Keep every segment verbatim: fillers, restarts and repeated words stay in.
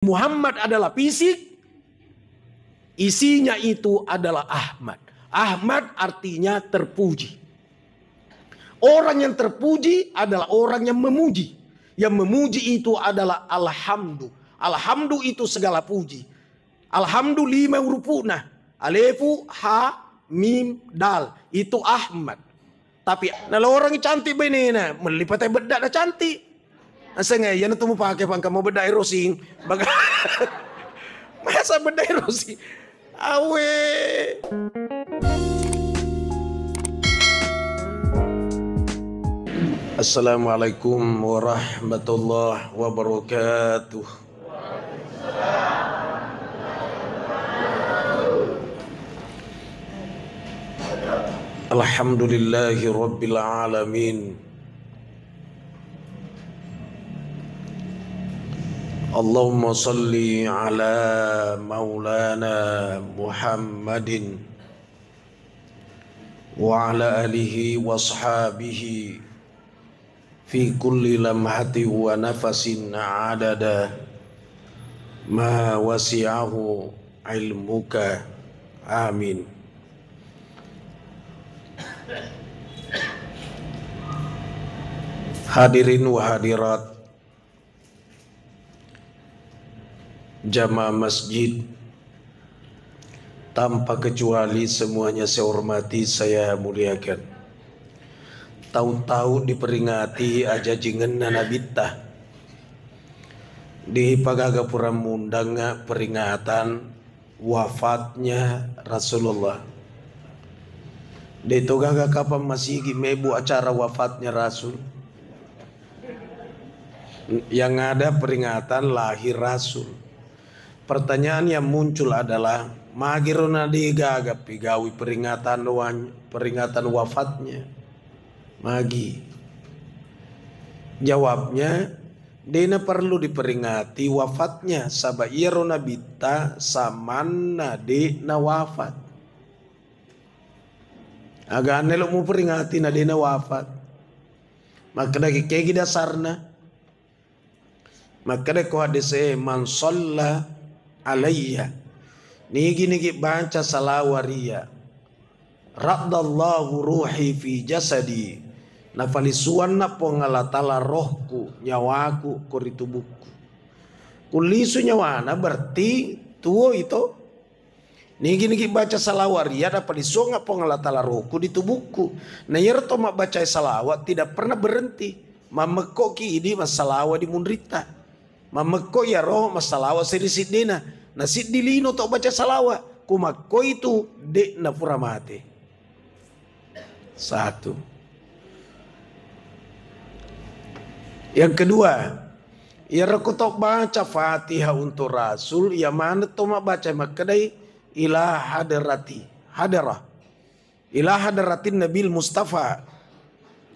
Muhammad adalah fisik, isinya itu adalah Ahmad. Ahmad artinya terpuji. Orang yang terpuji adalah orang yang memuji. Yang memuji itu adalah alhamdu. Alhamdu itu segala puji. Alhamdu lima hurufna. Alefu, ha, mim, dal. Itu Ahmad. Tapi nalorong cantik benena, melli patai bedda na cantik. Asengnge, iyana tu mupake pangka mau bedda erosing. Baga-, masa bedda erosing? Awe. Assalamualaikum warahmatullahi wabarakatuh. Alhamdulillahi rabbil alamin. Allahumma salli ala maulana Muhammadin wa ala alihi wa ashabihi fi kulli lamhatin wa nafasin adada ma wasi'ahu ilmuka. Amin. Hadirin wa hadirat, jamaah masjid, tanpa kecuali semuanya saya hormati, saya muliakan. Tau-tau diperingati ajajingenna Nabitta. Dipagaga pura mundang peringatan wafatnya Rasulullah. Deto gaga kapang masigi mebu acara wafatnya Rasul. Yang ada peringatan lahir Rasul. Pertanyaan yang muncul adalah, magiro na de gaga pigawi peringatan wan-, peringatan wafatnya? Magi? Jawabnya, dena perlu diperingati wafatnya, saba iyaro Nabitta samanna de na wafat. Aga anne lo muperingati na de na wafat? Makkeda kegi dasarna? Makkeda ko hadis e, "Man shalla alayya," nigi-nigi baca salawa ria, "raddallahu ruhi fi jasadi," nafalisuanna Puang Allah Taala rohku, nyawaku, ko ri tubukku. Kullisu nyawana berarti tuo ito. Nigi-nigi baca salawa ria, napalisuangnga Puang Allah Taala rohku di tubukku. Na iyaro to mabbacae salawa tidak pernah berhenti. Mammekko ki idi massalawa di munritta. Mammekko iyaro massalawa siri siddina. Na siddi lino to baca salawa. Kumakko itu de na pura mate. Satu. Yang kedua, iyaro ko to baca Fatihah untuk Rasul, iya maneng to mabbaca makkedai ila hadrati, hadrah. Ila hadratin Nabil Mustafa.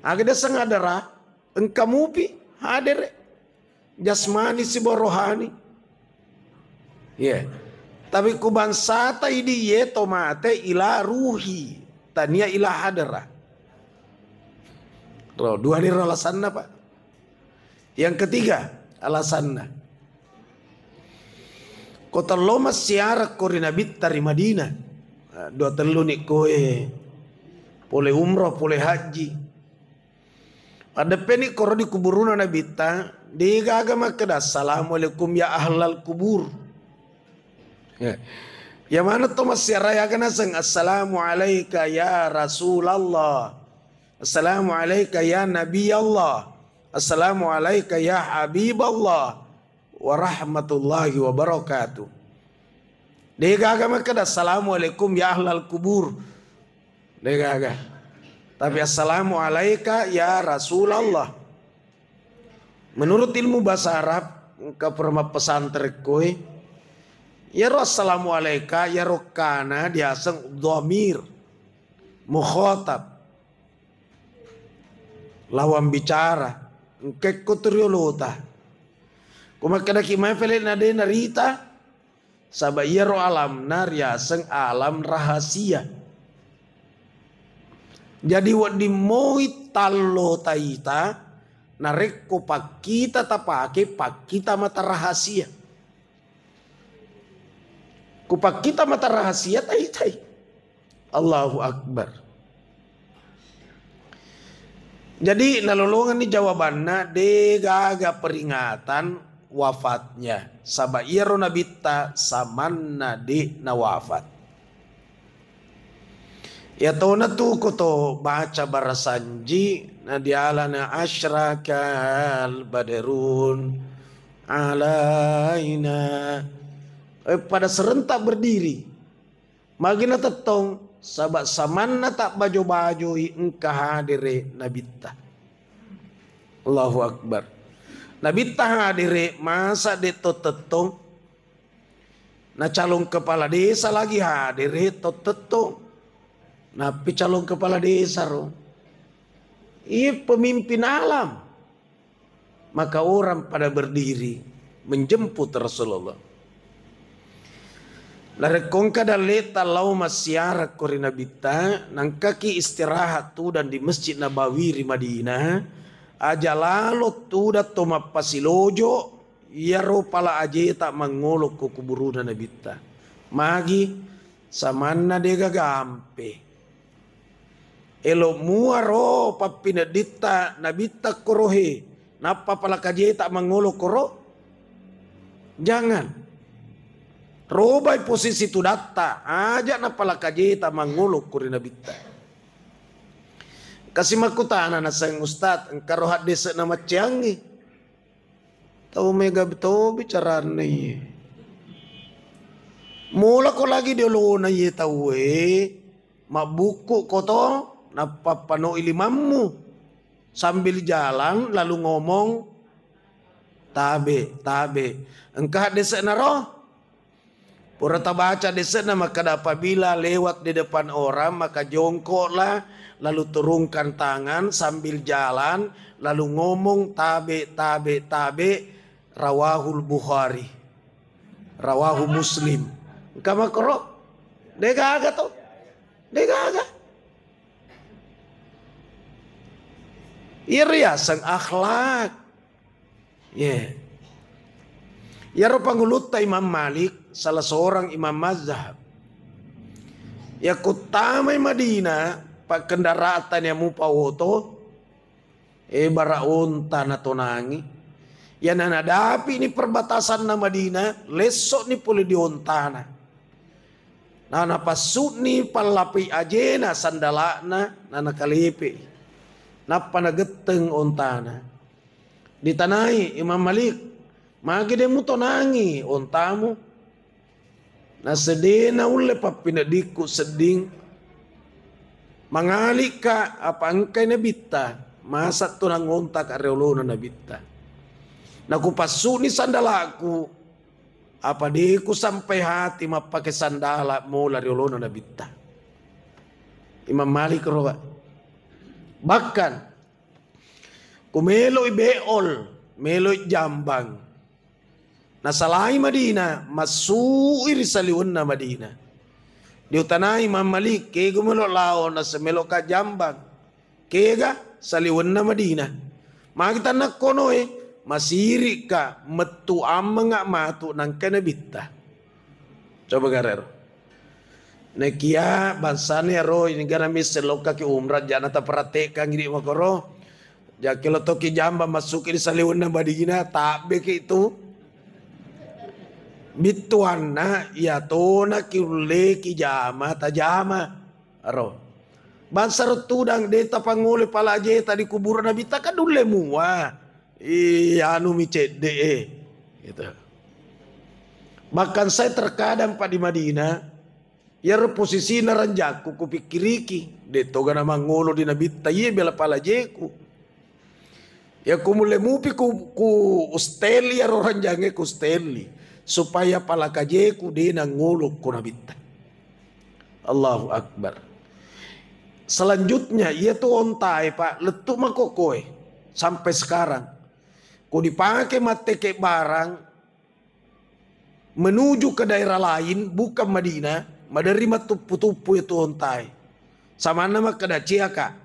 Aga deseng hadrah, engka mupi hadere. Jasmani sibawa rohani. Iya. Tapi ku bangsata idi iye to mate ila ruhi, tania ila hadara. Ro, dua ni ro alasanna, Pak. Yang ketiga alasanna, ko tello massiara ko ri Nabitta ri Madinah. Nah, dua tellu ni koe pole umroh, pole haji. Maddeppeni koro di kuburuna Nabitta, degaga makkeda, "Assalamualaikum ya ahlal kubur." Ya. Ya mana to massiara aga naseng, "Assalamu alaika ya Rasulallah. Assalamu alaika ya Nabi Allah. Assalamu alaika ya Habiballah. Warahmatullahi wabarakatuh." Degaga makkeda, "Assalamualaikum ya ahlal kubur." Degaga. Tapi, "Assalamu alaika ya Rasulallah." Menurut ilmu bahasa Arab, engka pura mappesantren koe, iyaro assalamu alaika, iyaro kana diaseng dhamir mukhatab, lawan bicara, engka ko tu riolota. Ko makkedaki mai pele na de narita, saba iyaro alamna riaseng alam rahasia. Jadi wedding moi tallo taita, narekko pakkita tapake pakkita mata rahasia. Upakkita mata rahasia, tai-tai. Allahu Akbar. Jadi nalolongenni jawabanna, de gaga peringatan wafatnya. Saba iyaro nabitta samanna de nawafat. Iyatona tu koto baca barasanji, na dialana asyrakal badrun alaina. Eh, pada serentak berdiri. Magi natettong? Saba samanna tabbajo-bajoi engka hadere nabitta. Allahu Akbar. Nabitta hadere, masa de to tettong? Na calon kepala desa lagi hadere to tettong. Nappi calon kepala desa ro. Iya pemimpin alam. Maka orang pada berdiri menjemput Rasulullah. Narekko engka dalleta lao massiarakko ri nabitta, nangkaki istirahat tudang di Masjid Nabawi ri Madinah, aja lalo tudang to mappasilojo, iyaro pala ajeta mangngolo ko kuburuna nabitta. Magi? Samanna dega gampe. Elo muaro pappinedditta nabitta korohe, nappa palakajeta mangolo koro? Jangan. Robai posisi tudatta, aja napalakajeta mangolo kori nabitta. Kasi makkutana naseng ustad, engka ro haddese na macceangngi. Tau mega to bicaranna iye. Mula ko lagi di olona iye tauwe, mabbukku ko to, nappappanoi limammu. Sambil jalan lalu ngomong, "Tabe, tabe." Engka haddese'na ro? Pura tabaca dese'na makkeda, apabila lewat di depan orang, maka jongkoklah, lalu turunkan tangan sambil jalan, lalu ngomong, "Tabe, tabe, tabe." Rawahul Bukhari. Rawahu Muslim. Engka makkoro? Degaga to? Degaga. Iya riaseng akhlak. Ye. Iyaro pangulutta Imam Malik, salah seorang imam mazhab. Yakuttamai Madinah, pakkendaraan tania mupa oto, e, bara onta natonangi. Yana nadapini perbatasanna Madinah, lesso'ni pole di ontana. Nanapassu'ni pallapi ajena sandala'na, nanakalepe. Nappa nagetteng ontana. Ditanai Imam Malik, "Magi de mutonangi ontamu?" "Nasedena ulle pappineddikku sedding. Mangalikka apa engkai nabitta, masa tu nangontaka riolona nabitta. Nakupassu'ni sandala'ku, apa de kusampai hati mappake sandala mola riolona nabitta." Imam Malik ro, Pak. Bahkan, ku meloi be'ol, meloi jambang. Nasalai Madinah, massu'i ri saliwenna Madinah. Diutanai Imam Malik, "Kega melo lao, nase melo ka jambang? Kega saliwenna Madinah?" Magi tannakkonoe, "Masirikka mettu ammenga matu nangka nabitta." Coba garero. Nekia bangsana iyaro, ini gana misseng lokkaki umrah, jana taperattekangngi di makoro. Jaki lo toki jamba massuki di saliwenna Madinah, tabbeki tu. Bittuanna iyatona kiulleki jama, tajama. Aro. Bangsa ro tudang de tapangole pala ajeta di kuburan Nabitta, kan dulle mua. I anu mi cedde e. Gitu. Bahkan saya terkadang, Pak, di Madinah, iyaro posisina ranjakku kupikkiriki, de toga na mangolo di Nabitta, iye bela pala ajeku. Ya ku mulle mupi ku, ku usteli iyaro ranjangnge, ku usteli supaya pala kajeku de nangolo ko Nabitta. Allahu Akbar. Selanjutnya, iya tu ontae, Pak, lettu makokoe sampai sekarang. Ko dipake matteke barang menuju ke daerah lain, bukan Madinah, maderri mattuppu-tuppu itu ontae. Samanna makkeda, "Ciaka."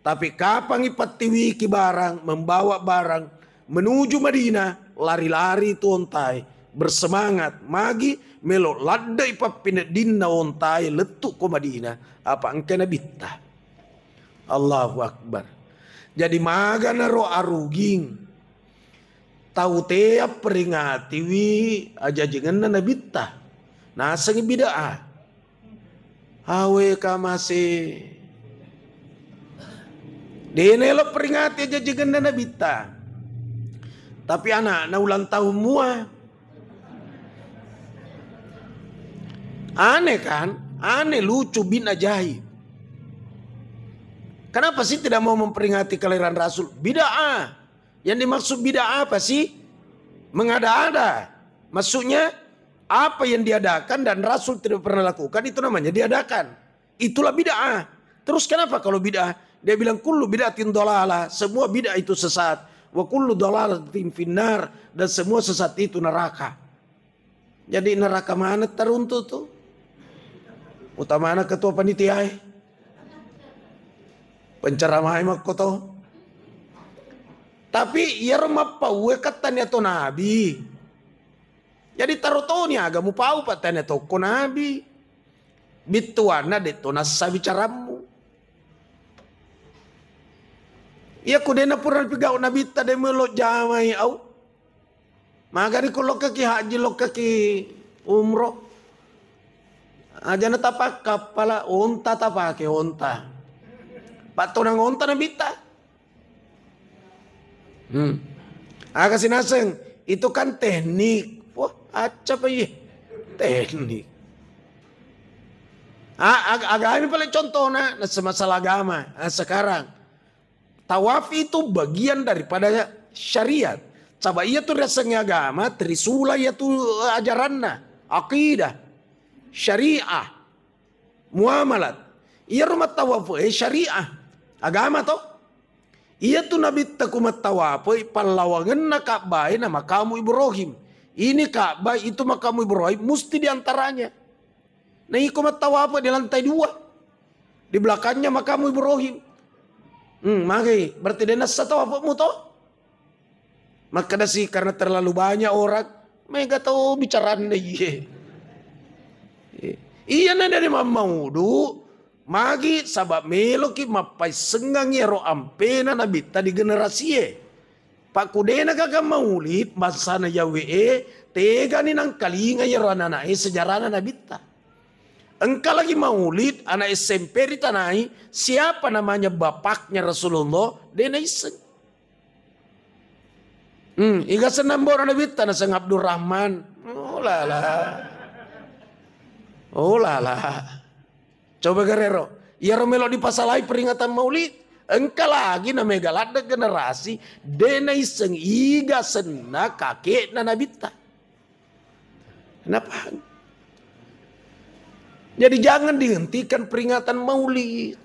Tapi kapangi pattiwiki barang, membawa barang menuju Madinah, lari-lari itu ontae. bersemangat, magi melo ladde'i pappineddinna ontae lettu ko Madinah, apa engka nabitta. Allahu Akbar. Jadi maganaro aruging tau tea peringatiwi ajajengenna nabitta. Nasengi bid'ah. Awe kamase. Dena elo peringati ajajengenna nabitta. Tapi anakna ulang tahun mua. Aneh kan? Aneh, lucu, bin ajaib. Kenapa sih tidak mau memperingati kelahiran Rasul? Bid'ah. Yang dimaksud bid'ah apa sih? Mengada-ada. Maksudnya, apa yang diadakan dan Rasul tidak pernah lakukan, itu namanya diadakan. Itulah bid'ah. Terus kenapa kalau bid'ah? Dia bilang, "Kullu bid'atin dolalah." Semua bid'ah itu sesat. "Wa kullu dolalatin finnar." Dan semua sesat itu neraka. Jadi neraka mana taruntu tu? Utamana ketua panitia e. Penceramah e makko to. Tapi iyaro mappauwe kattani atau nabi. Jadi taro toni aga mupau pattani atau ko nabi. Bittuanna de to nassa bicarammu. Iya ku dena pura pigau nabitta de melo jamai au. Magari ko lokkaki haji, lokkaki umroh. Aja na tapak kappala, onta tapake, onta. Pattonang onta nabitta. Hmm. Aga sinaseng, itu kan teknik. Wah, acca pa iye. Teknik. A-, ag-, agami pale contohna, na semasalah agama. Nah, sekarang Tawaf itu bagian daripada syariat. Saba iya tu riasengnge agama, trisula iya tu, eh, ajaranna, aqidah, syariah, muamalat. Iyaro mattawaf e syariah, agama to. Iya tu nabitta ku mattawaf e pallawangenna Ka'bah e na makamu Ibrahim. Ini Ka'bah, itu makamu Ibrahim, musti diantaranya. Na iko mattawaf di lantai dua. Di belakangnya makamu Ibrahim. Hmm, magai, berarti de nassa tawafmu to? Makkeda si, karena terlalu banyak orang, mega tau bicaranna iye. Iya na dari mammaudu, magi sabab meloki mappaissengang iyaro ampena nabitta di generasie. Pakkudena gaga maulid, bangsana Yawe e, tegani nangkalinga iyaro anak-anak e sejarahna nabitta. Engka lagi maulid, anak S M P ritanai, siapa namanya bapaknya Rasulullah, de naisseng. Hmm, iga senna mbokna nabitta, naseng Abdurrahman. Oh lala. Oh lala. Coba garero. Iyaro melo dipasalai peringatan maulid. Engka lagi na mega ladde generasi, de naisseng iga senna kakekna nabitta. Kenapa? Jadi jangan dihentikan peringatan maulid.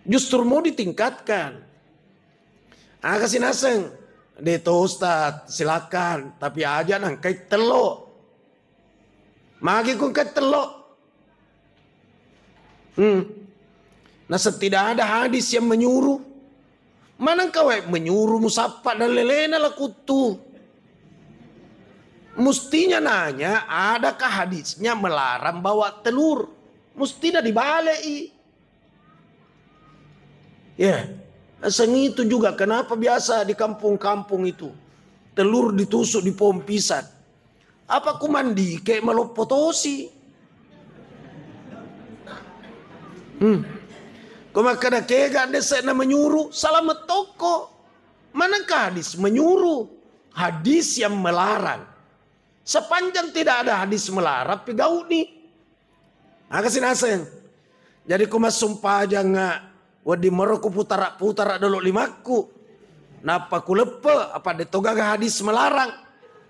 Justru mau ditingkatkan. Aga sinaseng, de to Ustaz, silakan, tapi aja nangkai tello. Magi ku engkai tello. Hmm. Naseng tidak ada hadis yang menyuruh. Maneng kawai menyuruh musappa dan lelena lakuttu. Mustinya nanya, adakah hadisnya melarang bawa telur? Mustinya dibalei. Ya, aseng itu juga kenapa biasa di kampung-kampung itu telur ditusuk di pohon pisang. Apa ku mandi ke maloppo tosi. Hmm. Ko makkeda kega dese na menyuruh, salah metoko. Manengka hadis menyuruh, hadis yang melarang. Sepanjang tidak ada hadis melarang, pegauni. Aga sinaseng. Jadi ku massumpajang, wedding moro ku putara-putara dolo limakku. Nappa ku leppe, apa de to gaga hadis melarang.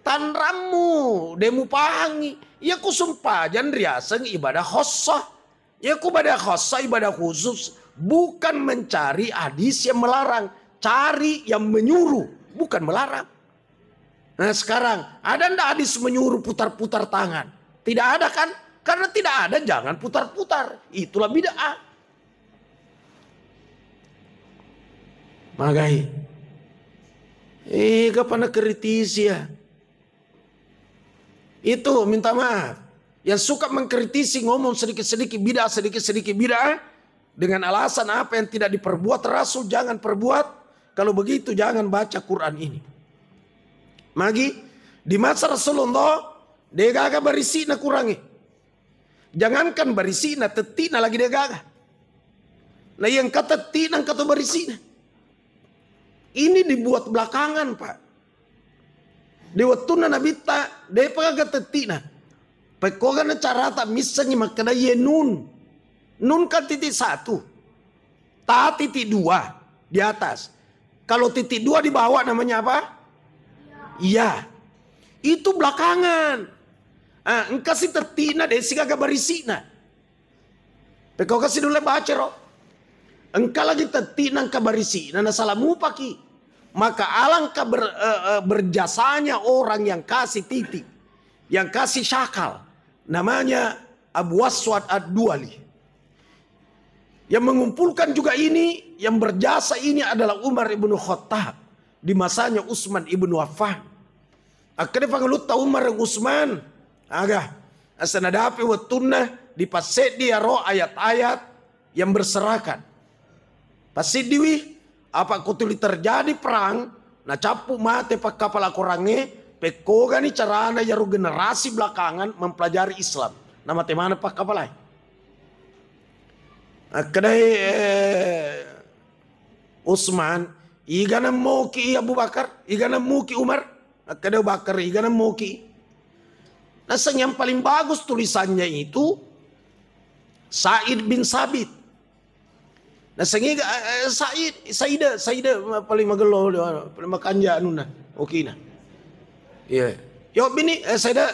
Tanrammu, de mupahangi. Iya ku sumpajang riaseng ibadah khossah. Iya ku ibadah khossah, ibadah khusus, bukan mencari hadis yang melarang. Cari yang menyuruh, bukan melarang. Nah, sekarang, ada ndak hadis menyuruh putar-putar tangan? Tidak ada kan? Karena tidak ada, jangan putar-putar. Itulah bid'ah. Magai. Eh, kapan kritisi ya? Itu minta maaf. Yang suka mengkritisi, ngomong sedikit-sedikit bid'ah, sedikit-sedikit bid'ah, dengan alasan apa yang tidak diperbuat Rasul, jangan perbuat. Kalau begitu, jangan baca Quran ini. Magi, di masa Rasulullah, degaga barisi'na Qurangnge. Jangankan barisi'na, tetti'na lagi degaga. Nah, yang katetti'na, engka to barisi'na. Ini dibuat belakangan, Pak. Di wettunna Nabitta, depa gaga tetti'na. Pekkogana carata missengngi makkeda ye nun. Nun kan titik satu. Ta titik dua di atas. Kalau titik dua di bawah namanya apa? Iya. Itu belakangan. Ah, engka si tetti'na, de sigaga barisi'na. Pekko kasi nulle baca ro. Engka lagi tetti nangka barisi, na nasala mupaki. Maka alangkah ber-, eh, eh, berjasanya orang yang kasih titik, yang kasih syakal. Namanya Abu Aswad Ad-Duwali. Yang mengumpulkan juga ini, yang berjasa ini adalah Umar ibnu Khattab di masanya Utsman ibnu Affan. Akkeda Pangelutta Umar dan Utsman, aga, asa nadapi wettunna dipasseddi aro ayat-ayat yang berserakan. Passiddiwi, apa ko tuli terjadi perang, nacappu mate pakkapala korangnge, pekkogani carana yaro generasi belakangan mempelajari Islam. Namate mana pakkapalai. Akkedai, eh, Utsman, "Iga nemmoki Abu Bakar? Iga nemmuki Umar?" Akkeda Abu Bakar, "Iga nemmoki?" Naseng yang paling bagus tulisannya itu Said bin Sabit. Naseng iga, eh, eh, Said, Saida, Saida paling magello, paling makanja anunna, okina. Iya. Yo bini, eh, Saida,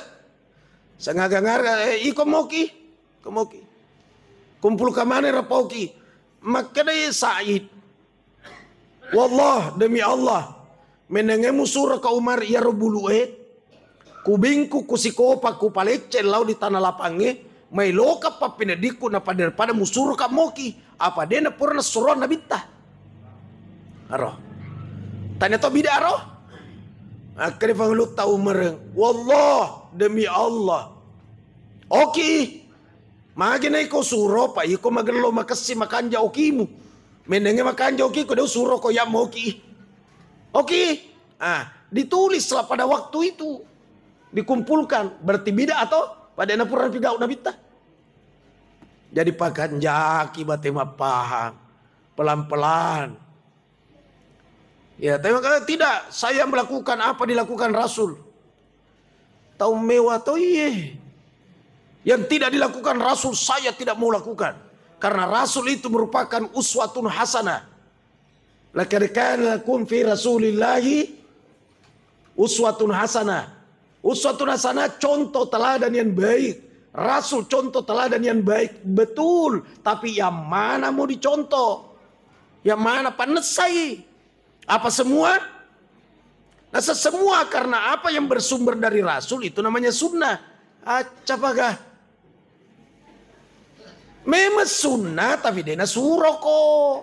sangaga-ngaga, eh, iko moki, iko moki. Kumpul kamane rapoki. Makkedai Said, "Wallah, demi Allah, menenge musuro ka Umar iyaro bulu'e, kubingku, kusikopa, kupalecce lao di tanah lapangnge, mailoka pappineddikku, napada-pada musuro ka moki, apa de napura nassuroang Nabitta." Aro. Tanya to bida aro? Akkeda Pangelutta Umar, "Wallah, demi Allah. Oki, magi na iko suro, pa iko magello makessi makanja okimu. Menenge makanja okiku, de usuro ko ya moki. Oki." Ah, ditulislah pada waktu itu. Dikumpulkan. Berarti bida atau pada napura pigau Nabitta. Jadi pakanjaki bate mappahang. Pelan-pelan. Ya, tapi kalau tidak, saya melakukan apa dilakukan Rasul. Tau mewah to iye. Yang tidak dilakukan Rasul, saya tidak mau lakukan. Karena Rasul itu merupakan uswatun hasanah. Laqad kana lakum fi Rasulillahi uswatun hasanah. Uswatun hasanah, contoh teladan yang baik. Rasul contoh teladan yang baik. Betul. Tapi yang mana mau dicontoh? Yang mana? Pannessai. Apa semua? Nasa semua karena apa yang bersumber dari Rasul itu namanya sunnah. Accapaga. Memang sunnah, tapi de nasuroko.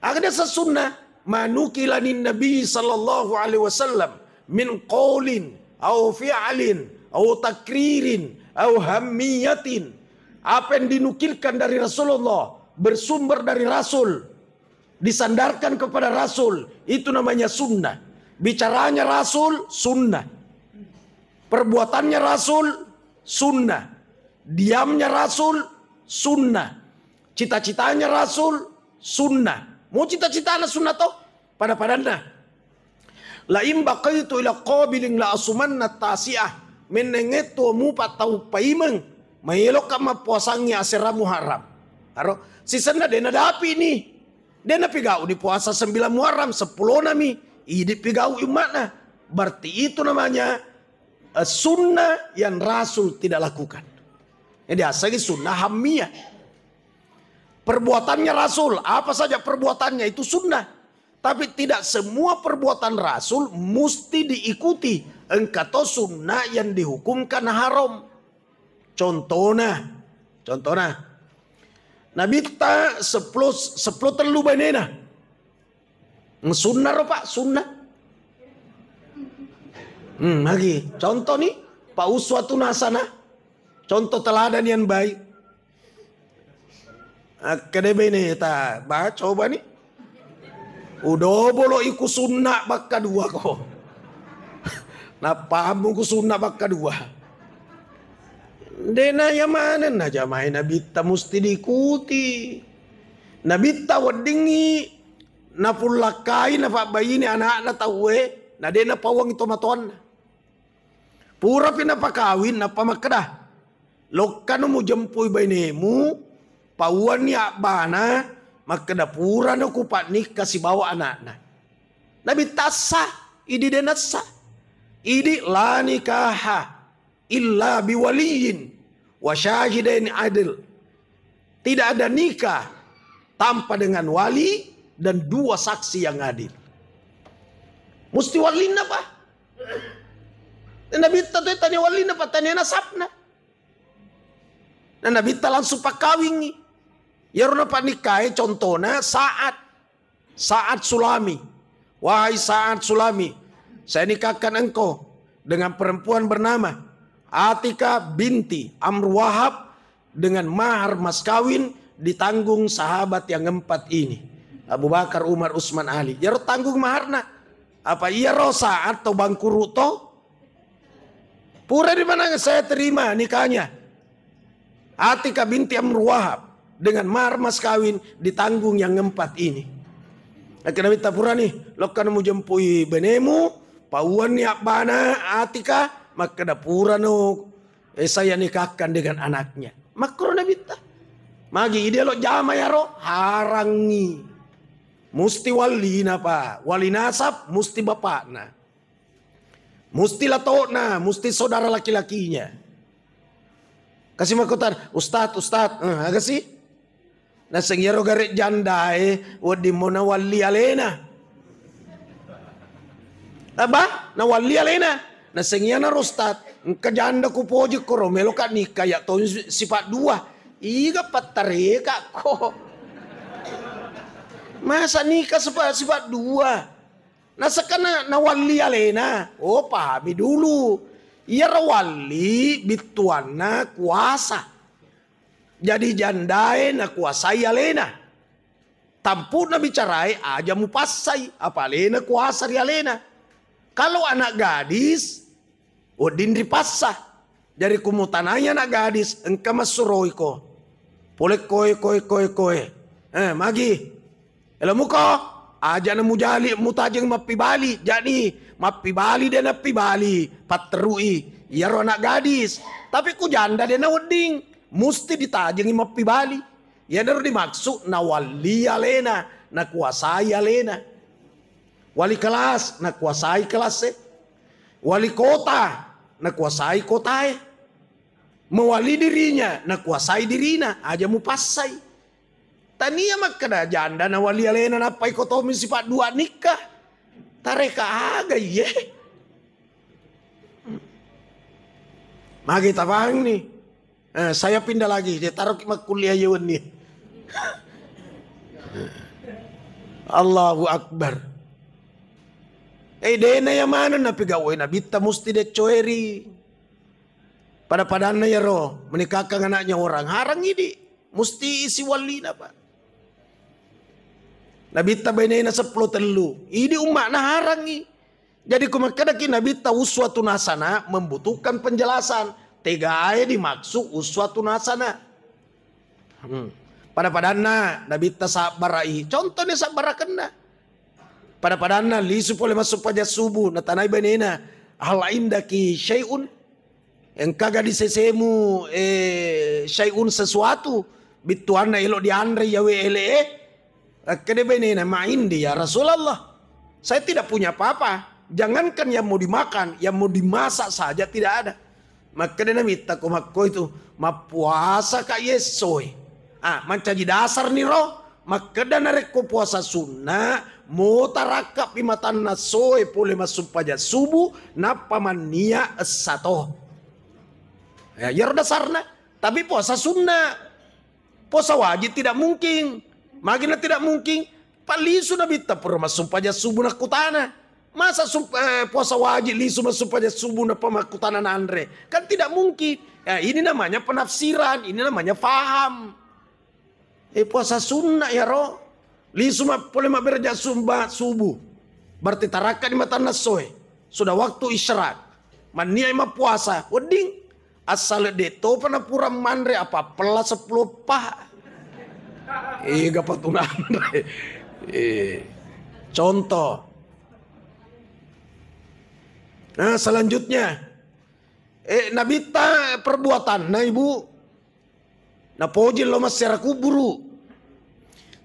Aga desa sunnah? Manukila nin Nabi sallallahu alaihi wasallam min qaulin au fi'lin au takririn au hammiyatin. Apa yang dinukilkan dari Rasulullah, bersumber dari Rasul, disandarkan kepada Rasul, itu namanya sunnah. Bicaranya Rasul, sunnah. Perbuatannya Rasul, sunnah. Diamnya Rasul, sunnah. Cita-citanya Rasul, sunnah. Mau cita-citana sunnah toh? Pada-padanna. "La in baqaitu ila qabilin la asumanna tasiah." Mennengnge tuo mupa tau paimeng, maelokka mappuasangngi asera Muharram. Aro, sisenna de nadapi ni. De napigau di puasa sembilan Muharram, seppulona mi. Idi pigau umma'na. Berarti itu namanya, eh, sunnah yang Rasul tidak lakukan. Jadi asagi sunnah hammiyah. Perbuatannya Rasul, apa saja perbuatannya itu sunnah. Tapi tidak semua perbuatan Rasul mesti diikuti. Engka to sunnah yang dihukumkan haram. Contohna, contohna, Nabitta sepuluh, sepuluh tellu bainena. Sunnah ro, Pak, sunnah. Hmm, lagi. Contoh nih, Fa uswatun hasanah, contoh teladan yang baik. Akkeda beneta, ba, coba ni. Udobolo iku sunna bakka dua ko. Nappamu ku sunna bakka dua. Dena ya maneng na jamai nabitta musti diikuti. Nabitta weddingngi napullakkai nafabbaini anakna tauwe, na dena pauangi tomatoanna. Purapi napakawing, nappa makkeda, "Lokkano mujempui bainemu, pauanni abbana, makkeda purano kupannikka sibawa anakna." Nabitta essa, idi de nessa. Idi la nikaha illa biwaliyin wa syahidain adil. Tidak ada nikah tanpa dengan wali dan dua saksi yang adil. Musti wallinna, Pak. Nabitta tu tania wallinna, Pak, tania nasabna. Na Nabitta langsung pakkawingngi. Iyaro napannikkae contona Sa'ad. Sa'ad Sulami. Wahai Sa'ad Sulami, saya nikahkan engkau dengan perempuan bernama Atika binti Amr Wahab dengan mahar mas kawin ditanggung sahabat yang empat ini. Abu Bakar, Umar, Utsman, Ali. Iyaro tanggung maharna. Apa iyaro Sa'ad to bangkuru to? Pura di mana saya terima nikahnya. Atika binti Amr Wahab dengan mahar mas kawin ditanggung yang empat ini. Nakkeda Nabitta purani, lokkano mujempui benemu, pauanni abbana Atika, makkeda purano, eh, saya nikahkan dengan anaknya. Makkoro Nabitta. Magi ide lo jama yaro, harangngi. Musti wallina, Pak. Wali nasab, musti bapakna. Musti lato'na, musti saudara laki-lakinya. Kasi makkutana, "Ustaz, Ustaz, eh, aga sih?" Naseng iyaro gare' jandae, wedding mo nawalli alena. Apa? Nawalli alena. Naseng iyanaro Ustaz, engka janda kupoji koro, meloka nikah ya to sipa' dua. Iga pattareka ko. Masa nikah sipa', sipa' dua? Nasekkana nawalli alena. Oh, pahami dulu. Iyaro walli bittuanna kuasa. Jadi jandae nakuasai alena. Tampu'na bicarae aja mupassai, apa alena kuasa ri alena. Kalau anak gadis, wedding ripassa. Jari kumutanai anak gadis, engka massuroiko. Pole koe, koe, koe, koe. Eh, magi. Elo muko, aja na mujali, mutajeng mappibali. Jani, mappibali de nappibali. Patterui. Iyaro anak gadis. Tapi ku janda de na wedding. Musti ditajengi mappibali. Iyanaro dimaksud nawalli alena, nakuasai alena. Wali kelas, nakuasai kelas e. Wali kota, nakuasai kotae. Mewali dirinya, nakuasai dirina, aja mupassai. Tania makkeda janda nawali alena nappai kotomi sipa' dua nikah. Tareka aga iye. Magi tabang ni. Eh, saya pindah lagi, dia taruh makkuliah yewenni. Allahu Akbar. Eh, dena ya mana napi gawe nabitta musti deccoeri. Pada-padanna yaro menikahkan anaknya orang, harang idi, musti isi wallina, Pak. Nabitta bainena seppulo tellu, idi umma'na harangi. Jadi ku makkedaki nabitta uswatun hasanah membutuhkan penjelasan. Tegae dimaksud uswatun hasanah. Hmm. Pada-padanna nabitta sabbarai, contohnya sabbarakenna. Pada-padanna lisu pole massumpajang subuh, natanai bainena, "Hal indaki syai'un?" Engkaga di sesemu, eh, syai'un sesuatu, bittuanna elo dianre yawe ele e? Akkede bainena, "Ma indi ya Rasulullah. Saya tidak punya apa-apa. Jangankan yang mau dimakan, yang mau dimasak saja tidak ada." Makkeda nabitta ko makko itu, "Mappuasa ka yessoe." Ah, mancaji dasar niro. Makkeda narekko puasa sunna, mota rakkappi matanna soe pole massumpajang subuh, nappa mannia essa to. Ya, iyaro dasarna. Tapi puasa sunna, puasa wajib tidak mungkin. Magina tidak mungkin. Pallisu nabitta pura massumpajang subuh nakkutana. Masa sup-, eh, puasa wajib lisu massumpajang subuh nappa makkutana nanre? Kan tidak mungkin. Ya, ini namanya penafsiran, ini namanya faham. Eh, puasa sunnah ya ro. Lisu ma-, pole mabbere ja sumba subuh. Berarti tarakka di matanna soe. Sudah waktu isyraq. Manniai mappuasa. Wedding. Asal de topa napura manre apa pella sepuluh pa. Ega patunanre. Eh, contoh. Nah, selanjutnya. Eh, nabitta perbuatan. Nah, ibu. Napoji lo massera kuburu.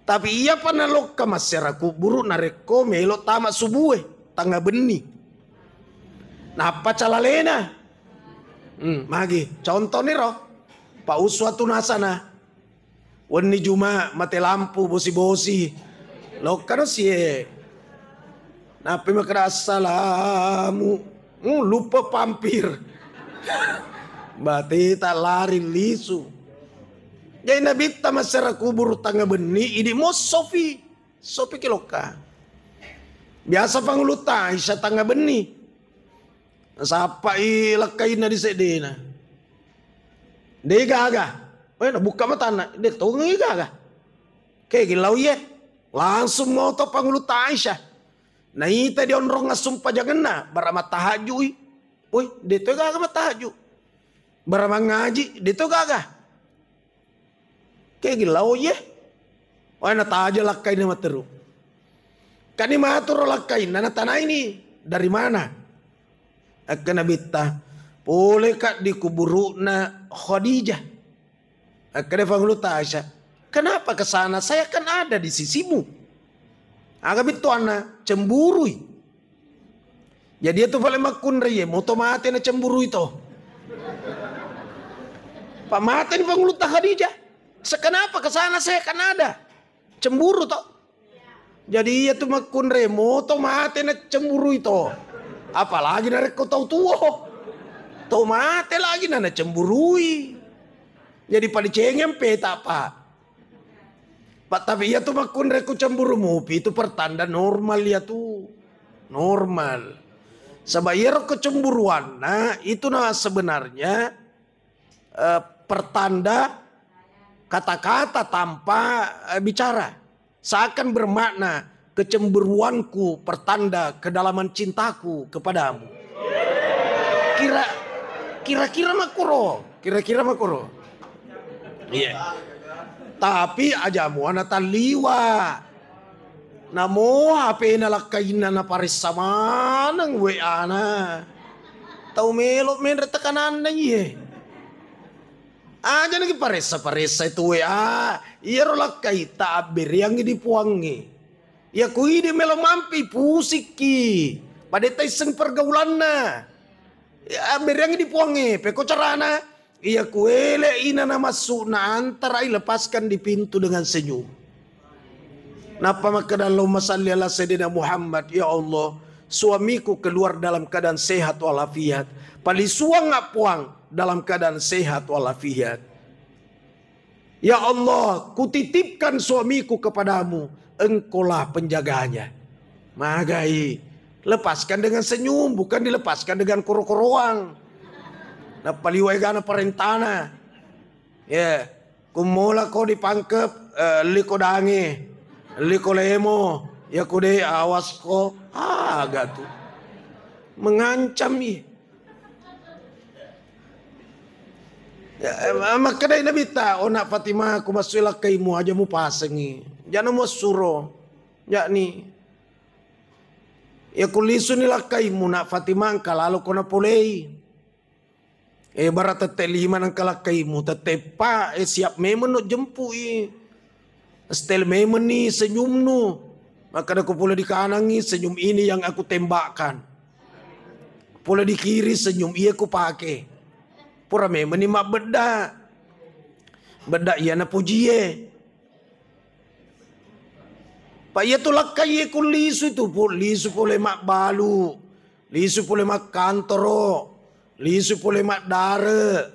Tapi iyapa nalokka massera kuburu narekko melo tama subue, tanga benni. Nappa calalena. Hmm, magi. Contoh niro. Pa uswatun hasanah. Wenni Juma mate lampu bosi-bosi. Lokkano sie. Nappi makkeda, "Assalamu." Hmm, lupa pampir. Bateta lari lisu. Jadi nabitta massera kuburu tanga benni, idi mo sofi. Sofi kilokka. Biasa pangulu Aisyah tanga benni. Sappai lakkainna di seddena. De gaga. Weh, nabuka matanna, de tongi gaga. Kegi lao iye. Langsung moto pangulu Aisyah. Naita di onrong assumpajangenna, bara matahajui. Woi, de to gaga matahaju. Bara mangaji, de to gaga. Kegi lao iye. Wah, nataja lakkainna matteru. Kani maturo lakkainna, natanaini, "Dari mana?" Akka nabitta, "Poleka di kuburu'na Khadijah." Akkeda pangulu Aisyah, "Kenapa ke sana? Saya kan ada di sisimu." Aga bittuanna, cemburui. Jadi itu paling makkunrai, moto mate na cemburui to. Pak mate ni pangulu Khadijah. "Sekenapa ke sana saya kan ada." Cemburu to. Jadi iya tu makkunrai, moto mate na cemburui to. Apalagi narekko tau tuo. Tau mate lagi na, na cemburui. Jadi palicengeng peta, Pak. Pak, tapi iya tu makkunrai ku cemburu mupi itu pertanda normal iya tu. Normal. Sebab iyaro kecemburuanna itu na sebenarnya eh, pertanda kata-kata tanpa eh, bicara. Seakan bermakna kecemburuanku pertanda kedalaman cintaku kepadamu. Kira kira-kira makuro, kira-kira makuro. Iya. Tapi aja muana talliwa. Namo H P-na lakkainna naparessa maneng W A-na. Tau melo menre tekananna iye. Aja naki paressa-paressa itu W A. Iyaro lakkaitta abberiangngi di puangnge. Iya ku idi melo mampi pusikki. Pada taisseng pergaulanna. Ya, abberiangngi di puangnge. Peko carana. Iya kuele'i nanamassu, naantarai, lepaskan di pintu dengan senyum. Nappa makkeda, "Allahumma salli ala sayyidina Muhammad, ya Allah, suamiku keluar dalam keadaan sehat walafiat. Palisuang Puang dalam keadaan sehat walafiat. Ya Allah, kutitipkan suamiku kepadamu, engkaulah penjaganya." Magai, lepaskan dengan senyum, bukan dilepaskan dengan koro-koroang. Nappaliwa egana parentana. Ya, kummola ko di Pangkep, eh, liko dange, liko lemo, ya kude awas ko, aga tu. Mengancam i. Ya, eh, makkedai Nabitta, "Oh, nak Fatimah, ku massui lakkaimu aja mupasengi. Jana muassuro. Yakni, ya kulisuni lakkaimu, nak Fatimah, engka lalo ko napolei." Eh, bara tette lima nengka lakkaimu, tette eppa, eh, siap memeng no jempui. Setel memenni senyumnu. Makkeda ko pole dikanangi, "Senyum ini yang aku tembakkan." Pole di kiri, "Senyum iya kupake." Pura memenni mabbedda. Bedda iya napojie. Pa iya tu lakkai iya ku lisu tu, pu-, lisu pole mabbalu, lisu pole makkantoro, lisu pole maddare,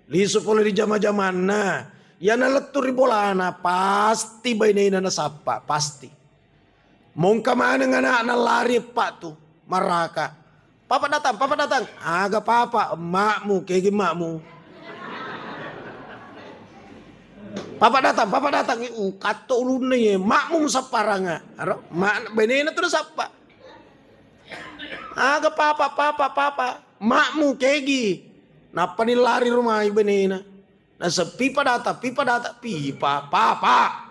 lisu pole ri jama-jamanna. Iyana lettu ri bolana, pasti bainena nasappa, pasti. Mongka maneng anakna lari eppa tu. maraka. "Papa datang, papa datang." "Aga papa, emakmu, kegi emakmu?" "Papa datang, papa datang." Ukatto ulunna ye, emakmu musapparanga. Aro, mak, benena tu nasappa. "Aga papa, papa, papa, emakmu, kegi?" Nappani lari rumai benena. Naseng, "Pipa data, pipa data, pipa, papa."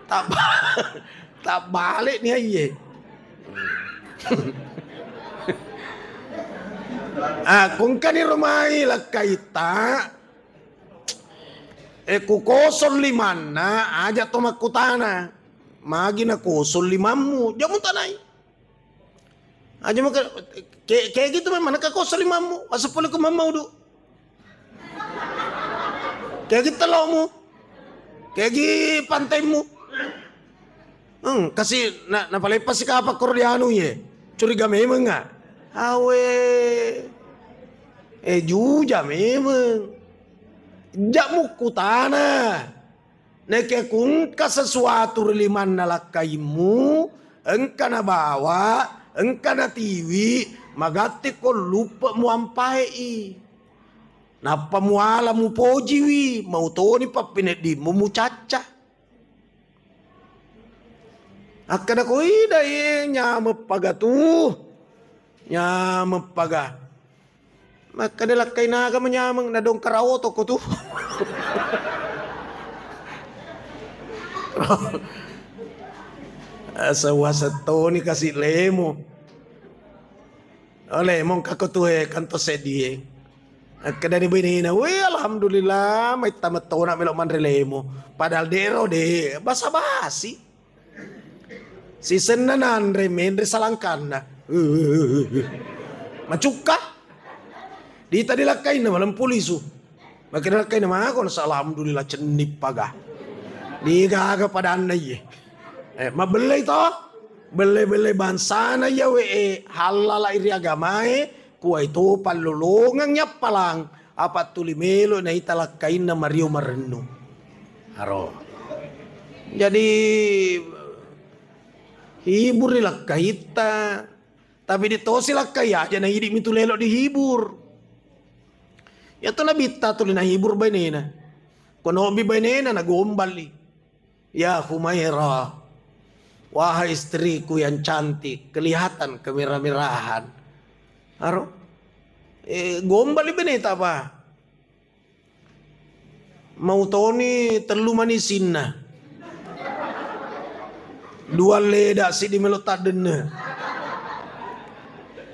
Tabba-, tabbale ni aiye. Ah, kungkani rumai lakkaitta, eh, ku kosong limanna, aja to makkutana, "Magi na kosong limammu?" Jamu tanai. Aja maka, ke, kayak gitu memang, naka kosong limammu, asal pole ku mamaudu. Kayak gitu lomu. Kayak gitu pantaimu. Hmm, kasih na, na paling pasti kapa koro dianu ye. Curiga memang nggak? Awe. Eh, juja memang. Jak mukkutana. Naekia kuengka sesuatu ri limanna lakkaimmu, engka nabawa, engka natiwi, magatti ko luppe muampaei. Nappa muala mupojiwi, mautoni pappineddimmu mucacca. Akkeda ko ida ye nyameng paga tu, nyameng paga. Makkeda lakkai naga manyameng, nadongkara oto ko tu. Asa waseng toni kasi lemo. Oh, lemo engka ko tu e, kanto seddie. Akkedani benena, "Weh, alhamdulillah, maitta metona melo manre lemo." Padahal dero de, basa-basi. Sisenna nanre, menre salangkanna. Macukka. Dita dilakkainna malempu lisu. Makkeda lakkainna mako, nasa alhamdulillah cenni paga. Digaga padanna iye. Eh, mabellei to? Belle-belle bangsana iyawe e, hallala ri agamae, kuwai to pallolongeng yappalang. Apa tuli melo naita lakkainna mario marennu. Aro. Jadi, hibur ri lakkaitta. Tapi di tosi lakkai aja na idi mitu lelo dihibur. Ya to nabitta tuli nahibur bainena. Konobi bainena nagomballi. Ya Humaira, wahai istriku yang cantik, kelihatan kemerah-merahan. Aro, eh, gombali beneta apa? Mautoni tellu manisinna. Dua leda sidi melo taddenne.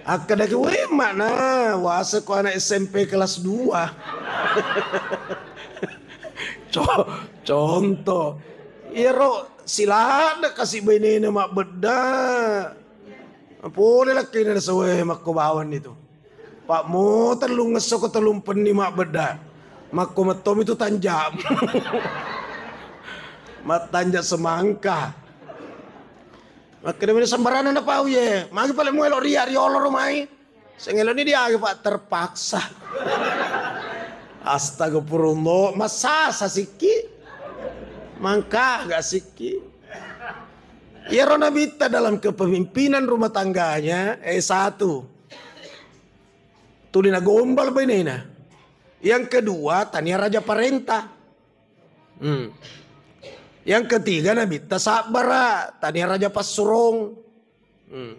Akkedaki, "Weh, makna wase ko anak S M P kelas dua." Co-, contoh. Iyaro siladde kasi benena mabbedda. Pole lakkena nasawe makko bawang itu. Pak mo tellung esso ko tellung penni mabbedda. Makko mettomi tu tanjak. Mattanja semangka. Makkeda meni sembarana napau ye. Magi pale muelo ria riolo rumai. Sengeloni diaga, Pak, terpaksa. Astagfirullah, masasa sikki. Mangkaga sikki. Iyaro nabitta dalam kepemimpinan rumah tangganya, eh, satu. Tuli nagombal bainena. Yang kedua, tania raja parenta. Hmm. Yang ketiga, nabitta sabbara, tania raja passurong. Hmm.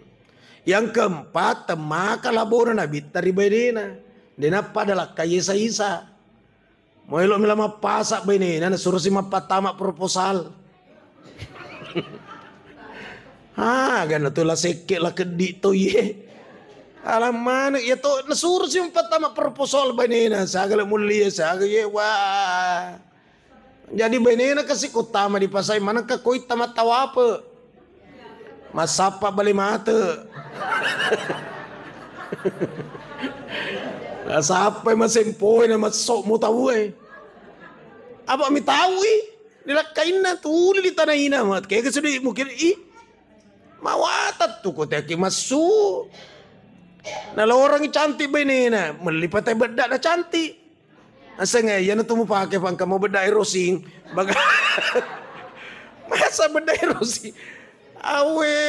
Yang keempat, temmaka labona nabitta ri bainena. Denappa ada lakkai isa-isa. Moelo mila mappasa bainena, nasurosi mappattama proposal. Ah, gana tu la sekke la keddi to iye. Alam maneng iya to, nasurosi mappattama proposal bainena, sagala mulia, saga ye, wah. Jadi bainena kasi kuttama di pasai, manengka koitta mattawape. Massappa bale mate. Nasappai masempoe na massok mo tau e. Apa mi taui? Dilakkainna tuli di tanaina, mat kega sudi mukir i. Mawatang tu ko teki massu. Nalorangi cantik bainena, melli patai bedda na cantik. Asengnge, iyana tu mupake pangka mau bedda erosing. Baga-, masa bedda erosing? Awe.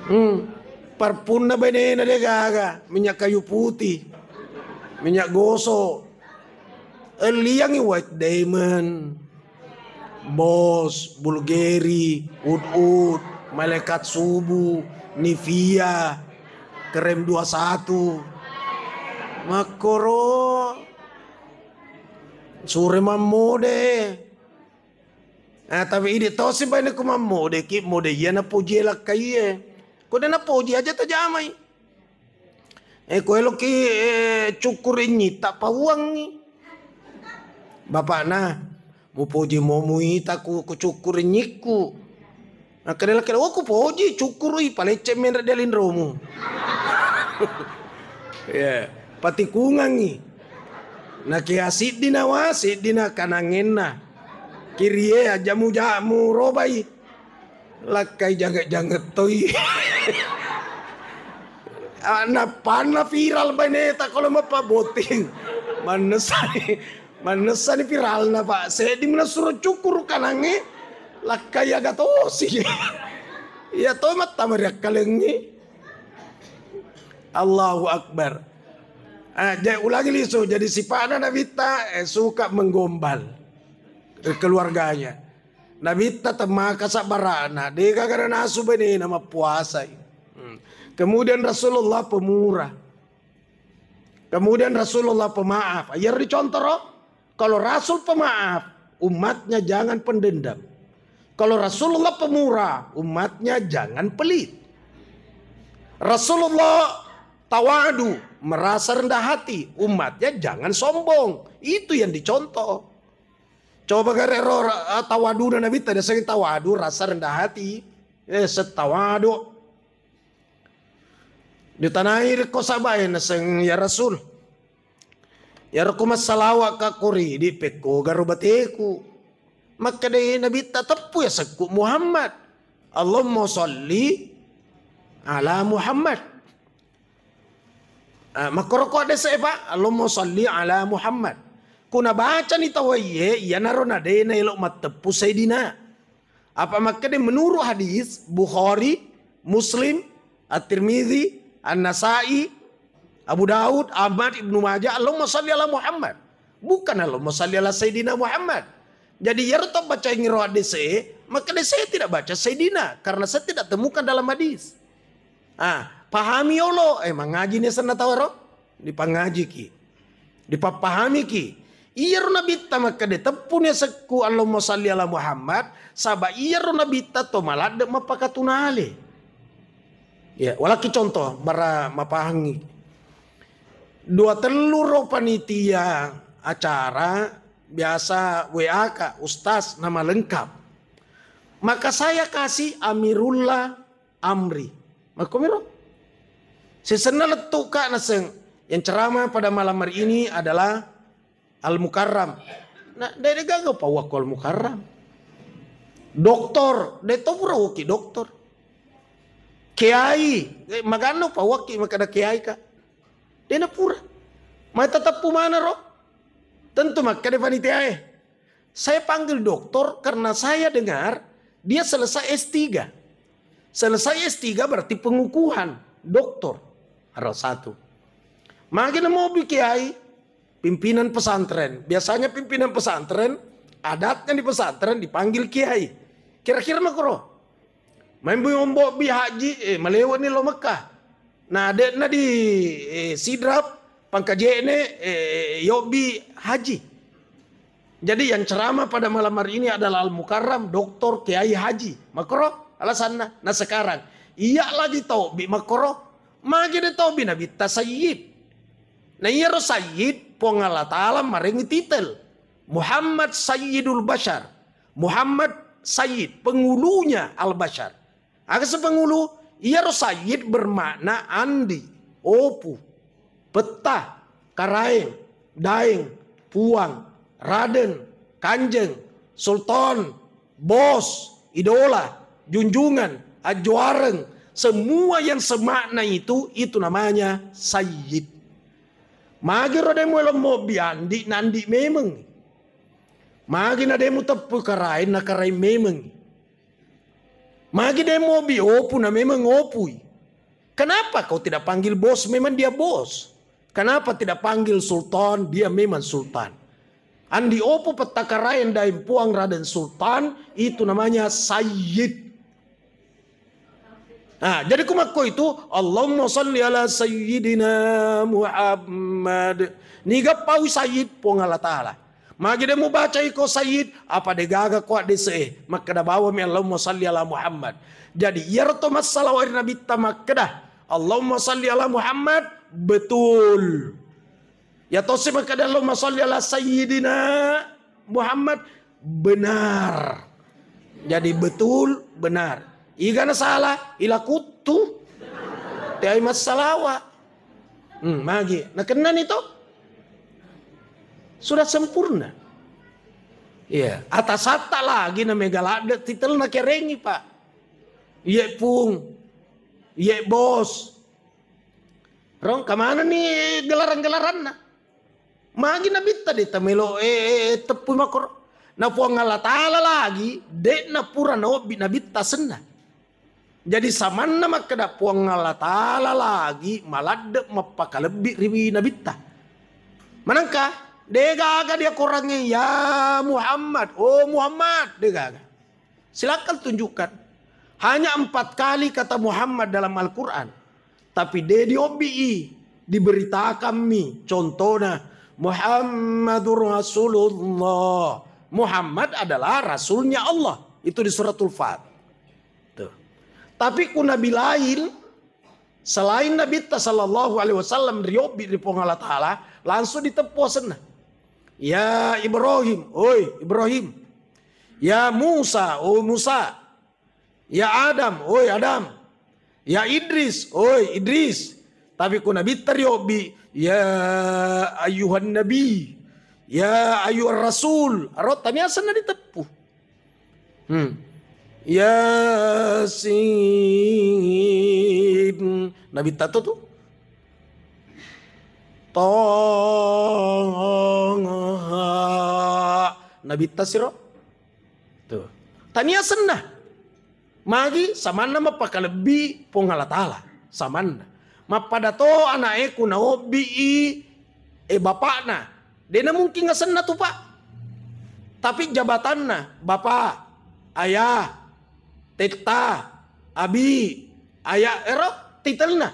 Hmm. Parpunna benena de gaga, minyak kayu putih, minyak gosok. Elliangi White Diamond, Boss, Bulgari, Oud Oud, Malaikat Subuh, Nivea, Krem dua satu. Makkoro sure mammode. Ah, tapi idi tosi baine ku mammode ki, mode iya napoji e lakkaie. Ko de napoji aja tajamai. Eh, ko eloki, eh, cukkuru inyitta pauangngi. Bapakna, mupoji momu ita ku, ku cukkuru inyikku. Nakkeda lakkaie, oh, kupoji, cukkuru i, palecce menre di alinromu. Ya, patikungangngi. Nakia siddi nawa, siddi na kanangenna. Kirie aja muja murobai. Lakkai janget-janget toi. Ah, nappanna viral baineta kalau mappaboting. Mannessani, mannessani viralna, Pak. Seddi menasuro cukkuru kanangnge, lakkai aga tosi. Iya to mattama riakkalengngi. Allahu Akbar. Ah, jadi ulangi lisu. Jadi sipa'na Nabitta, eh, suka menggombal ri keluarganya. Nabitta temmaka sabbara'na, degaga nanasu benena mappuasai. Hmm. Kemudian Rasulullah pemurah. Kemudian Rasulullah pemaaf. Iyaro dicontoro, kalau Rasul pemaaf, umatnya jangan pendendam. Kalau Rasulullah pemurah, umatnya jangan pelit. Rasulullah tawadu, merasa rendah hati, umatnya jangan sombong. Itu yang dicontoh. Coba gare ro ra-, tawaduna Nabitta, naseng tawadu, rasa rendah hati. Eh, setawadu. Ditanai rekko sabae naseng, "Ya Rasul, iyaro ko massalawa ka kori di pekko garo bateku." Makkeda Nabitta, "Teppu ya sekku Muhammad. Allahumma salli ala Muhammad." Ah, makkoro ko adese, Pak, "Allahumma salli ala Muhammad." Kuna bacani tawaiye, iyanaro nadena elo matteppu Sayyidina. Apa makkeda menurut hadis Bukhari, Muslim, At-Tirmidzi, An-Nasai, Abu Daud, Ahmad, Ibnu Majah, "Allahumma salli ala Muhammad." Bukan "Allahumma salli ala Sayyidina Muhammad." Jadi iyaro to bacaingi ro hadis e, makkeda saya tidak baca Sayyidina karena saya tidak temukan dalam hadis. Ah, pahami yolo, eh, mangaji ni senna tawaro? Dipangajiki. Dipappahamiki. Iyaro Nabitta makkeda teppuni sekku Allahumma salli ala Muhammad, saba iyaro Nabitta to maladde mappakatunale. Ya, walaki contoh, bara mapahangi. Dua tellu ro panitia acara biasa W A ka, Ustaz, nama lengkap. Maka saya kasih Amirullah Amri. Makkomiro. Sisenna lettu ka naseng. Yang ceramah pada malam hari ini adalah Al Mukarram. Nah, de gaga pauakko Al Mukarram. Doktor, de to pura woki doktor. Kiai, eh, maganno pauakki makkeda kiai ka. De na pura. Mai teteppu mana ro? Tentu makkeda panitia e. Saya panggil doktor karena saya dengar dia selesai S tiga. Selesai S tiga berarti pengukuhan doktor. Aro satu. Magi namo bi kiai, pimpinan pesantren. Biasanya pimpinan pesantren, adatnya di pesantren dipanggil kiai. Kira-kira makro. Main bi ombo bi haji, eh, malewa ni lo Mekah. Nah, de na di, eh, Sidrap, pangkajene, eh, yobi haji. Jadi yang ceramah pada malam hari ini adalah Al Mukarram, Doktor Kiai Haji. Makro alasanna. Nah sekarang, iya lagi taubi makro, magi de taubi Nabitta Sayyid. Nah iyaro Sayyid, Puang Allah Ta'ala marengi titel Muhammad Sayyidul Bashar. Muhammad Sayyid, pengulunya Al Bashar. Aga sepangulu, iyaro sayyid bermakna andi, opu, petta, karaeng, daeng, puang, raden, kanjeng, sultan, bos, idola, junjungan, ajuareng, semua yang semakna itu, itu namanya sayyid. Magi ro demu elo mobbi andi, nandi memeng. Magi na demu teppu karaeng, na karaeng memeng. Magi de' muobbi opu na memang opui. Kenapa kau tidak panggil bos, memang dia bos? Kenapa tidak panggil sultan, dia memang sultan? Andi opo pettakaraeng daeng puang raden sultan, itu namanya sayyid. Nah, jadi kumakko itu, Allahumma salli ala sayyidina Muhammad. Niga paui sayyid? Puang Allah Ta'ala. Magi de' mubaca iko sayyid, apa de' gaga ko addese'e? Makkeda bawami Allahumma salli ala Muhammad. Jadi, iyaro to massalawa ri Nabitta makkeda, Allahumma salli ala Muhammad, betul. Ya tosi makkeda Allahumma salli ala sayyidina Muhammad, benar. Jadi betul, benar. Igana salah, ila kuttu. Teai massalawa. Hmm, magi. Nakennani to? Sudah sempurna. Iya, atasatta lagi na mega ladde titelna kerengi, Pak. Iye pung, iye bos. Rong, kamanani gelarang-gelaranna? Magi Nabitta de' tamelo, eh, eh, eh, teppui makkoro. Na Puang Allah Ta'ala lagi, de' na pura naobbi Nabitta senna. Jadi samanna makkeda Puang Allah Ta'ala lagi maladde mappakalebbi ri Nabitta. Manengka, de' gaga dia korangnge, "Ya Muhammad, oh Muhammad," de' gaga. Silakan tunjukkan. Hanya empat kali kata Muhammad dalam Al-Quran. Tapi de' diobbi'i, diberitakanmi. Contohnya, Muhammadur Rasulullah. Muhammad adalah rasulnya Allah. Itu di suratul Fat. Tuh. Tapi ku nabi lain, selain Nabitta sallallahu alaihi wasallam riobbi ri Puang Allah Ta'ala, langsung diteppu asenna. Ya Ibrahim, oi Ibrahim. Ya Musa, oh Musa. Ya Adam, oi Adam. Ya Idris, oi Idris. Tapi ku Nabitta riobbi, ya ayyuhan nabi, ya ayyuhar rasul. Aro tania asenna diteppu. Hmm. Yasin. Nabitta to tu. Toha. Nabitta siro. Tuh. Tania asenna. Magi samanna mappakalebbi Puang Allah Ta'ala. Samanna. Mappada to ana'e ku naobbi'i, eh, bapakna. De' na mungkin asenna tu, Pak. Tapi jabatanna, Bapak, Ayah, Tetta, Abi, Ayah, ero titelna.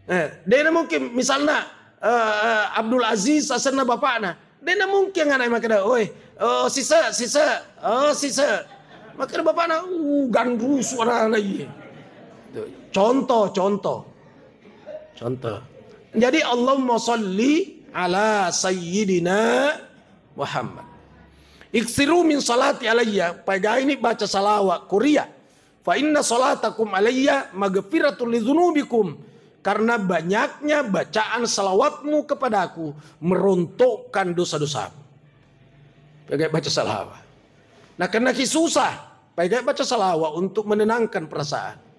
Eh, de' na mungkin, misalna, eh, eh, Abdul Aziz asenna bapakna. De' na mungkin ana'e makkeda, "Oi, oh, sise, sise, oh, sise." Makkeda bapakna, "Uh, ganrusu anana iye." Tuh, contoh, contoh. Contoh. Jadi, Allahumma salli ala sayyidina Muhammad. Iksiru min salati alayya, pagaini baca salawa Korea. Fa inna salatakum alayya maghfiratul lidzunubikum, karena banyaknya bacaan salawatmu kepadaku merontokkan dosa-dosamu. Pegai baca salawat. Nah, karena ki susah, pegai baca salawat untuk menenangkan perasaan.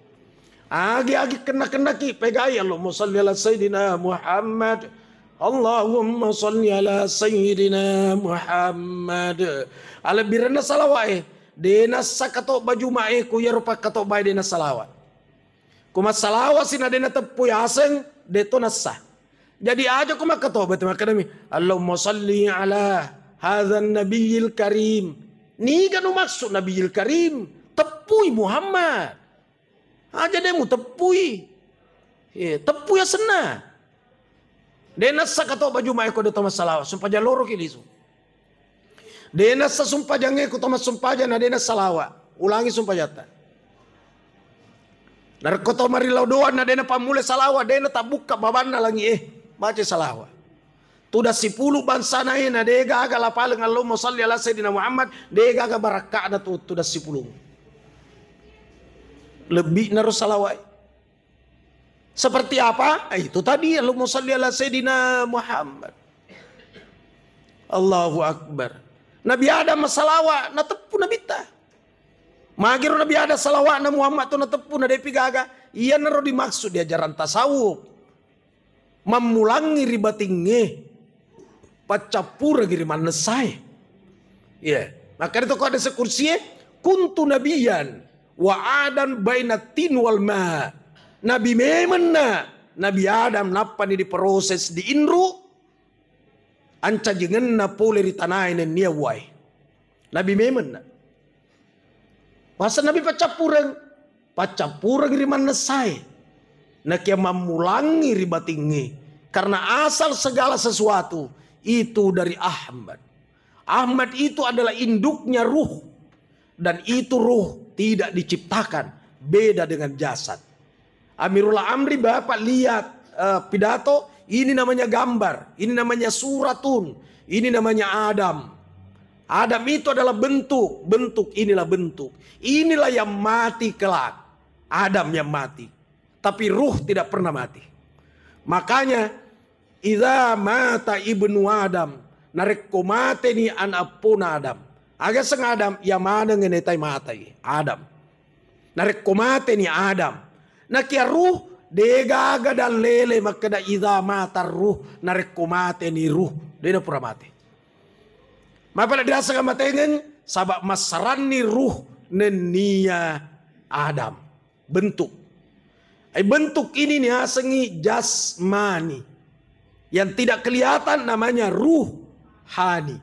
Agi-agi kena-kena ki pegai, Allahumma salli ala sayyidina Muhammad. Allahumma salli ala sayyidina Muhammad. Alebbirenna salawat e. De' nassa katoba Juma'e ku iyaro pakkatobae de' nassalawa. Ku massalawa si na de' nateppu yaseng, de' to nassa. Jadi aja ku makkatoba tu makkedami, "Allahumma salli ala hadzan nabiyil karim." Niga nu maksud nabiyil karim? Teppui Muhammad. Aja de' muteppui. Eh, teppui asenna. De' nassa katoba Juma'e ko de' to massalawa, sumpajang loro ki lisu. De' nassa sumpajangnge ku to massumpajang na de' nassalawa. Ulangi sumpajatta. Narekko to marilau doang na de' napammulai salawa, de' natabbukka babanna langi e. Baca salawa. Tudang sipulu bangsana e na de' gaga lapaleng Allahumma salli ala sayyidina Muhammad, de' gaga barakka'na tu tudang sipulu. Lebbi'na ro salawai. Seperti apa? Eh, itu tadi, Allahumma salli ala Sayyidina Muhammad. Allahu Akbar. Nabi Adam massalawa, nateppu Nabitta. Magiro Nabi Adam salawa'na Muhammad tu nateppu, na de'pi gaga. Iyanaro dimaksud di ajaran tasawuf. Mammulangi ri batingnge, paccappurengi ri mannessae. Iya. Makkeda to ko hadese kursie, "Kuntu nabiyan, Wa adan baina tin wal ma. Nabi memenna Nabi Adam nappani diproses, diinru, ancajengenna pole ri tanae nennia uwae. Nabi memenna. Masa Nabi paccappureng? Paccappureng ri mannessae. Nakia mammulangi ri batingnge. Karena asal segala sesuatu itu dari Ahmad. Ahmad itu adalah induknya ruh. Dan itu ruh tidak diciptakan. Beda dengan jasad. Amirul Amri, Bapak lihat, eh, pidato, ini namanya gambar, ini namanya suratun, ini namanya Adam. Adam itu adalah bentuk, bentuk inilah bentuk. Inilah yang mati kelak. Adam yang mati. Tapi ruh tidak pernah mati. Makanya, "Idza mata ibnu Adam," narekko mateni ana eppona Adam. Aga seng Adam, iya maneng netai matai Adam. Narekko mateni Adam. Nakia ruh, degaga dallele makkeda idza mata ruh, narekko mateni ruh. Dena pura mate. Mapala dirasa kamatengeng, sabab massaranni ruh nennia Adam. Bentuk. Ai bentuk ini niasengi jasmani. Yang tidak kelihatan namanya ruhani.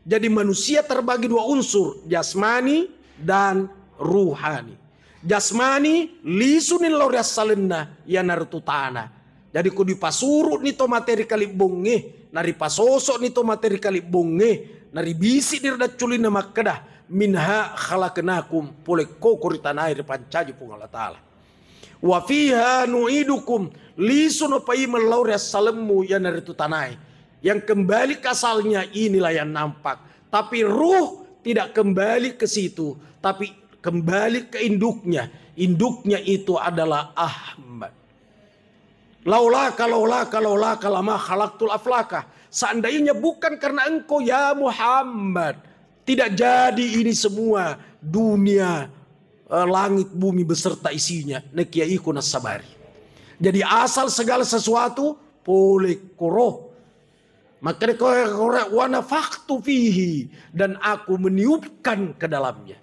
Jadi manusia terbagi dua unsur, jasmani dan ruhani. Jasmani lisuni lao ri assalenna, iyanaritu tana. Jadi ko dipasuru'ni to mate ri kalibbongnge, naripasoso'ni to mate ri kalibbongnge, naribisi'ni ri dacculinna makkeda, "Minha khalaqnakum," pole koko ri tanae ripancaji Puang Allah Ta'ala. "Wa fiha nu'idukum," lisuno paimeng lao ri assalemmu iyanaritu tanae. Yang kembali ke asalnya inilah yang nampak. Tapi ruh tidak kembali ke situ, tapi kembali ke induknya. Induknya itu adalah Ahmad. "Laulaka, laulaka, laulaka lama khalaqtul aflaka." Seandainya bukan karena engkau ya Muhammad, tidak jadi ini semua dunia, eh, langit bumi beserta isinya. Nekia iko nasabari. Jadi asal segala sesuatu pole koro. Maka deko, "Wa nafakhtu fihi," dan aku meniupkan ke dalamnya.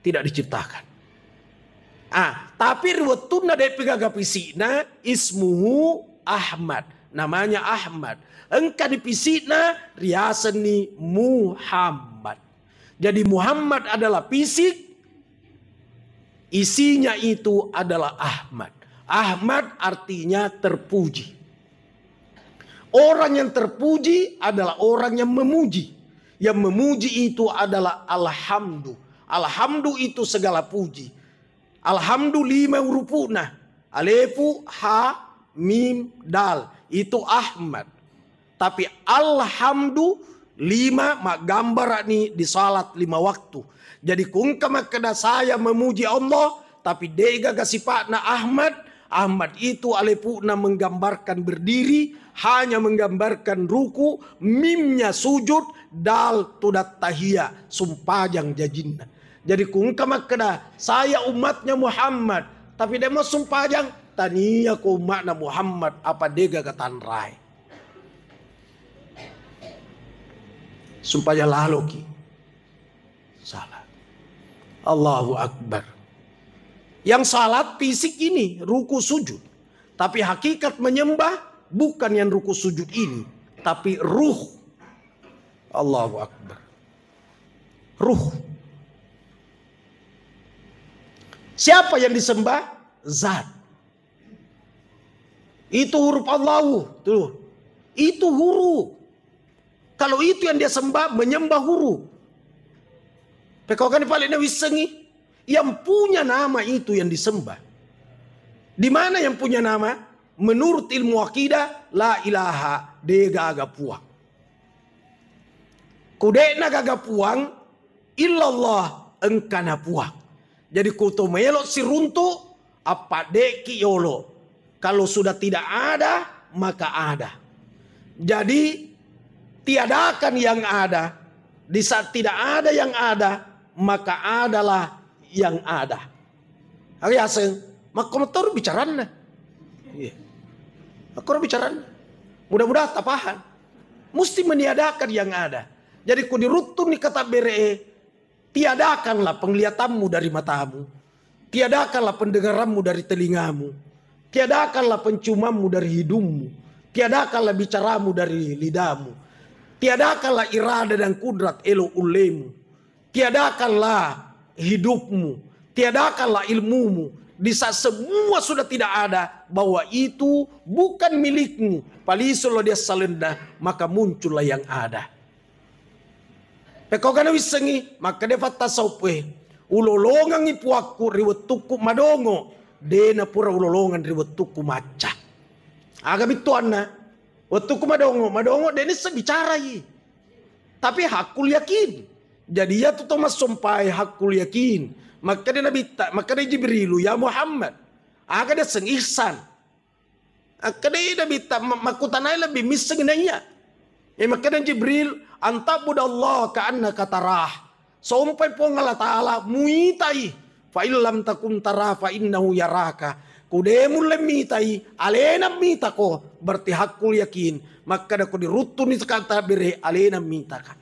Tidak diciptakan. Ah, tapi ri wettunna de'pi gaga pisikna, ismuhu Ahmad, namanya Ahmad. Engka ni pisikna, riasenni Muhammad. Jadi Muhammad adalah fisik, isinya itu adalah Ahmad. Ahmad artinya terpuji. Orang yang terpuji adalah orang yang memuji. Yang memuji itu adalah alhamdu. Alhamdu itu segala puji. Alhamdu lima hurufuna. Alefu, ha, mim, dal. Itu Ahmad. Tapi alhamdu lima maggambarani di salat lima waktu. Jadi kungka makkeda saya memuji Allah, tapi de'gaga sipa'na Ahmad. Ahmad itu alepu'na menggambarkan berdiri, hanya menggambarkan ruku, mimnya sujud, dal tudat tahiyya, sumpajang jajinna. Jadi kungka makkeda, saya umatnya Muhammad, tapi de' mau sumpajang, tania ko umatna Muhammad, apa de'gaga tanrai. Sumpajang laloki. Salah. Allahu Akbar. Yang salat fisik ini, ruku sujud. Tapi hakikat menyembah bukan yang ruku sujud ini, tapi ruh. Allahu Akbar. Ruh. Siapa yang disembah? Zat. Itu huruf Allahu, tuh. Itu huruf. Kalau itu yang dia sembah, menyembah huruf. Pekaukan paling nawissengi, yang punya nama itu yang disembah. Di mana yang punya nama? Menurut ilmu akidah, la ilaha, de'gaga puang. Ko de'na gaga puang, illallah, engkana puang. Jadi ko to melo siruntu, appadde'ki yolo. Kalau sudah tidak ada, maka ada. Jadi tiadakan yang ada. Di saat tidak ada yang ada, maka adalah yang ada. Aga yaseng, makko metoro bicaranna. Iya. Makko bicaranna. Mudah-mudahan tapaham. Musti meniadakan yang ada. Jadi ku diruttunni kata bere, tiadakanlah penglihatanmu dari matamu. Tiadakanlah pendengaranmu dari telingamu, tiadakanlah penciumanmu dari hidungmu, tiadakanlah bicaramu dari lidahmu, tiadakanlah irada dan kudrat elo ullemu, tiadakanlah hidupmu, tiadakanlah ilmumu. Di saat semua sudah tidak ada, bahwa itu bukan milikmu, palisu lo dia salenda, maka muncullah yang ada. Pekko gana wissengi, makkeda fatta sauppe, ulolongengngi puakku ri wettukku madongo, dena pura ulolongeng ri wettukku macca. Aga bittuanna? Wettukku madongo, madongo dena sebicarai. Tapi hakul yakin. Jadi iya tu to massompae hakul yakin. Makkeda Nabitta, makkeda Jibrilu, "Ya Muhammad, aga diaseng ihsan?" Akkeda Nabitta, ma-, makkutanai lebbi misseng naiya. E, makkeda Jibril, "Antabudallah ka annaka tarah." Sompai Puang Allah Ta'ala muitai. "Fa illam takun tarah fa innahu yaraka." Ku de mulle mitai, alena mitako, berarti hakul yakin. Makkeda ko diruttuni sekata bere, alena mitaka.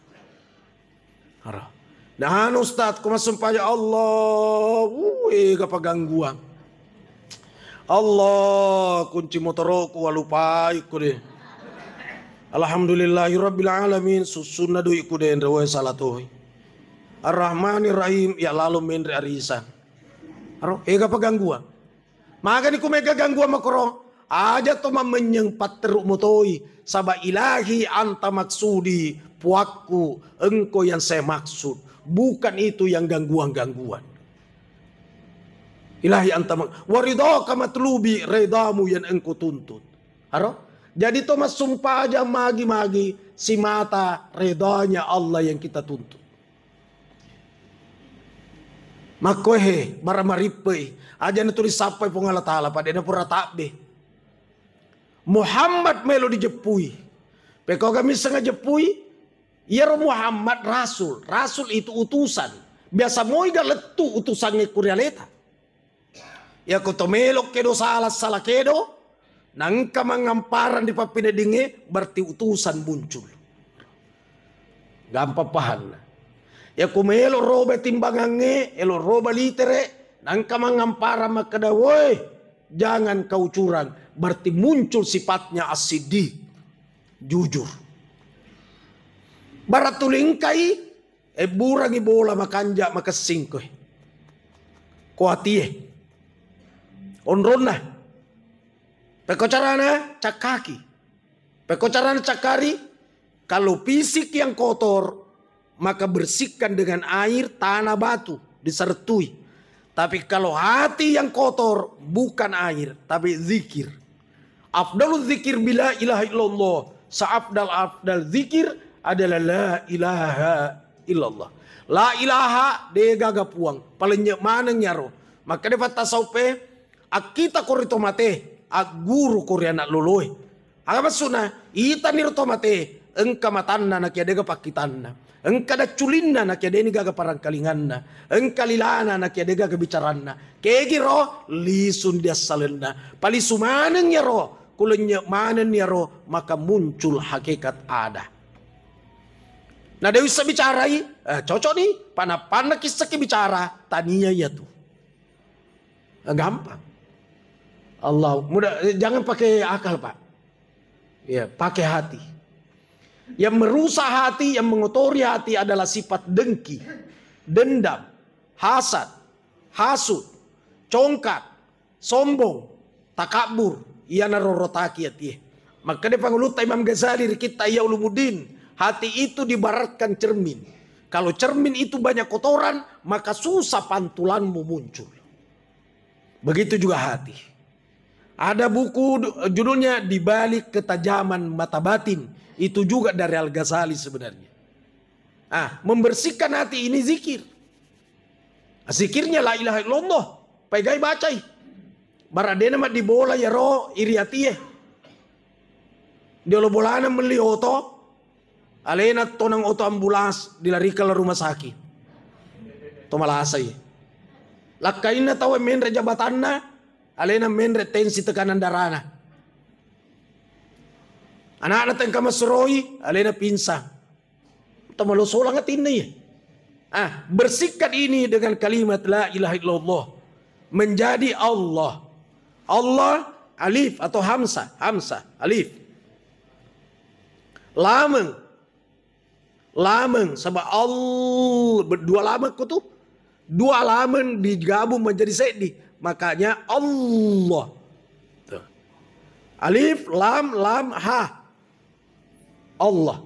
Haro. Nah, anu, Ustaz, ku massempaja Allah, uh, ega pagangguang. Allah, kunci motoroku walupai ku de. Alhamdulillahi rabbil alamin, sussunna duiku de, nrewe salah toi. Ar-Rahmanir Rahim, ya lalo menre arisan. Haro, ega pagangguang. Magani ku mega gangguan makoro, aja to mammenyeng patteru motoi, saba ilahi anta maksudi puakku, engko yang saya maksud, bukan itu yang gangguan-gangguan. Ilahi anta mak-, waridhaka matlubi, redamu yang engko tuntut. Haro? Jadi to massumpajang magi-magi simata redanya Allah yang kita tuntut. Makkoehe, bara marippei, aja natuli sappai Puang Allah Ta'ala, pada na pura tabbe. Muhammad melo dijeppui. Pekko aga misseng ajeppui, iyaro Muhammad rasul. Rasul itu utusan. Biasa moi ga lettu utusangnge ku rialeta. Yako to melo kedo sala, sala kedo, nangka mangamparang di pappineddingnge, berarti utusan muncul. Gampang pahanna. Yako melo roba timbangangnge, elo roba litere, nangka mangamparang makkeda, "Woi, jangan kau curang." Berarti muncul sifatnya as-siddiq, jujur. Bara tulingkai, ebburangi bola makanja makessing koe. Ko atie. Onronna. Pekko carana cakkaki. Pekko carana cakkari, kalau fisik yang kotor, maka bersihkan dengan air, tanah, batu, disarettui. Tapi kalau hati yang kotor, bukan air, tapi zikir. Afdalu zikir bila ilaha illallah. Seafdal-afdal zikir adalah la ilaha illallah. La ilaha, de gaga puang. Palenye maneng yaro. Makkeda fatta saupe, akkita ko ri to mate, agguru ko ri anak loloe. Aga maksudna? Itani ro to mate, engka matanna nakia dega pakkitanna. Engka dacculinna nakia deni gaga parangkalinganna. Engka lilana nakia dega gaga bicaranna. Kegi ro, lisun diassalenna. Palisu maneng yaro, kulenye maneng yaro, maka muncul hakikat ada. Na de wissa bicarai, eh, cocok ni, pana-panna kissaki bicara, tania iya tu. Gampang. Allah, mudah, eh, jangan pakai akal, Pak. Ya, pakai hati. Yang merusak hati, yang mengotori hati adalah sifat dengki, dendam, hasad, hasut, congkak, sombong, takabur, iyana rorotaki atie. Makkeda pangulutta Imam Ghazali ri kitta Ihya Ulumuddin, hati itu dibaratkan cermin. Kalau cermin itu banyak kotoran, maka susah pantulanmu muncul. Begitu juga hati. Ada buku du-, judulnya Di Balik Ketajaman Mata Batin. Itu juga dari Al-Ghazali sebenarnya. Ah, membersihkan hati ini zikir. Zikirnya la ilaha illallah. Pegai bacai. Bara dena maddibola yaro iri atie. Diolo bolana melli oto. Alena tonang oto ambulans dilarikan ke rumah sakit. To malasai. Lakkainna tau menre jabatanna, alena menre tensi tekanan darana. Anakna tengka masuroi, alena pingsan. To malosolang atinna iya. Ah, bersihkan ini dengan kalimat la ilaha illallah. menjadi Allah. Allah, alif atau hamzah, hamzah, alif. Lameng. Lameng, sebab al, ber-, dua lameng ku tu. Dua lameng digabung menjadi seddi. Makanya Allah. Tuh. Alif, lam, lam, ha. Allah.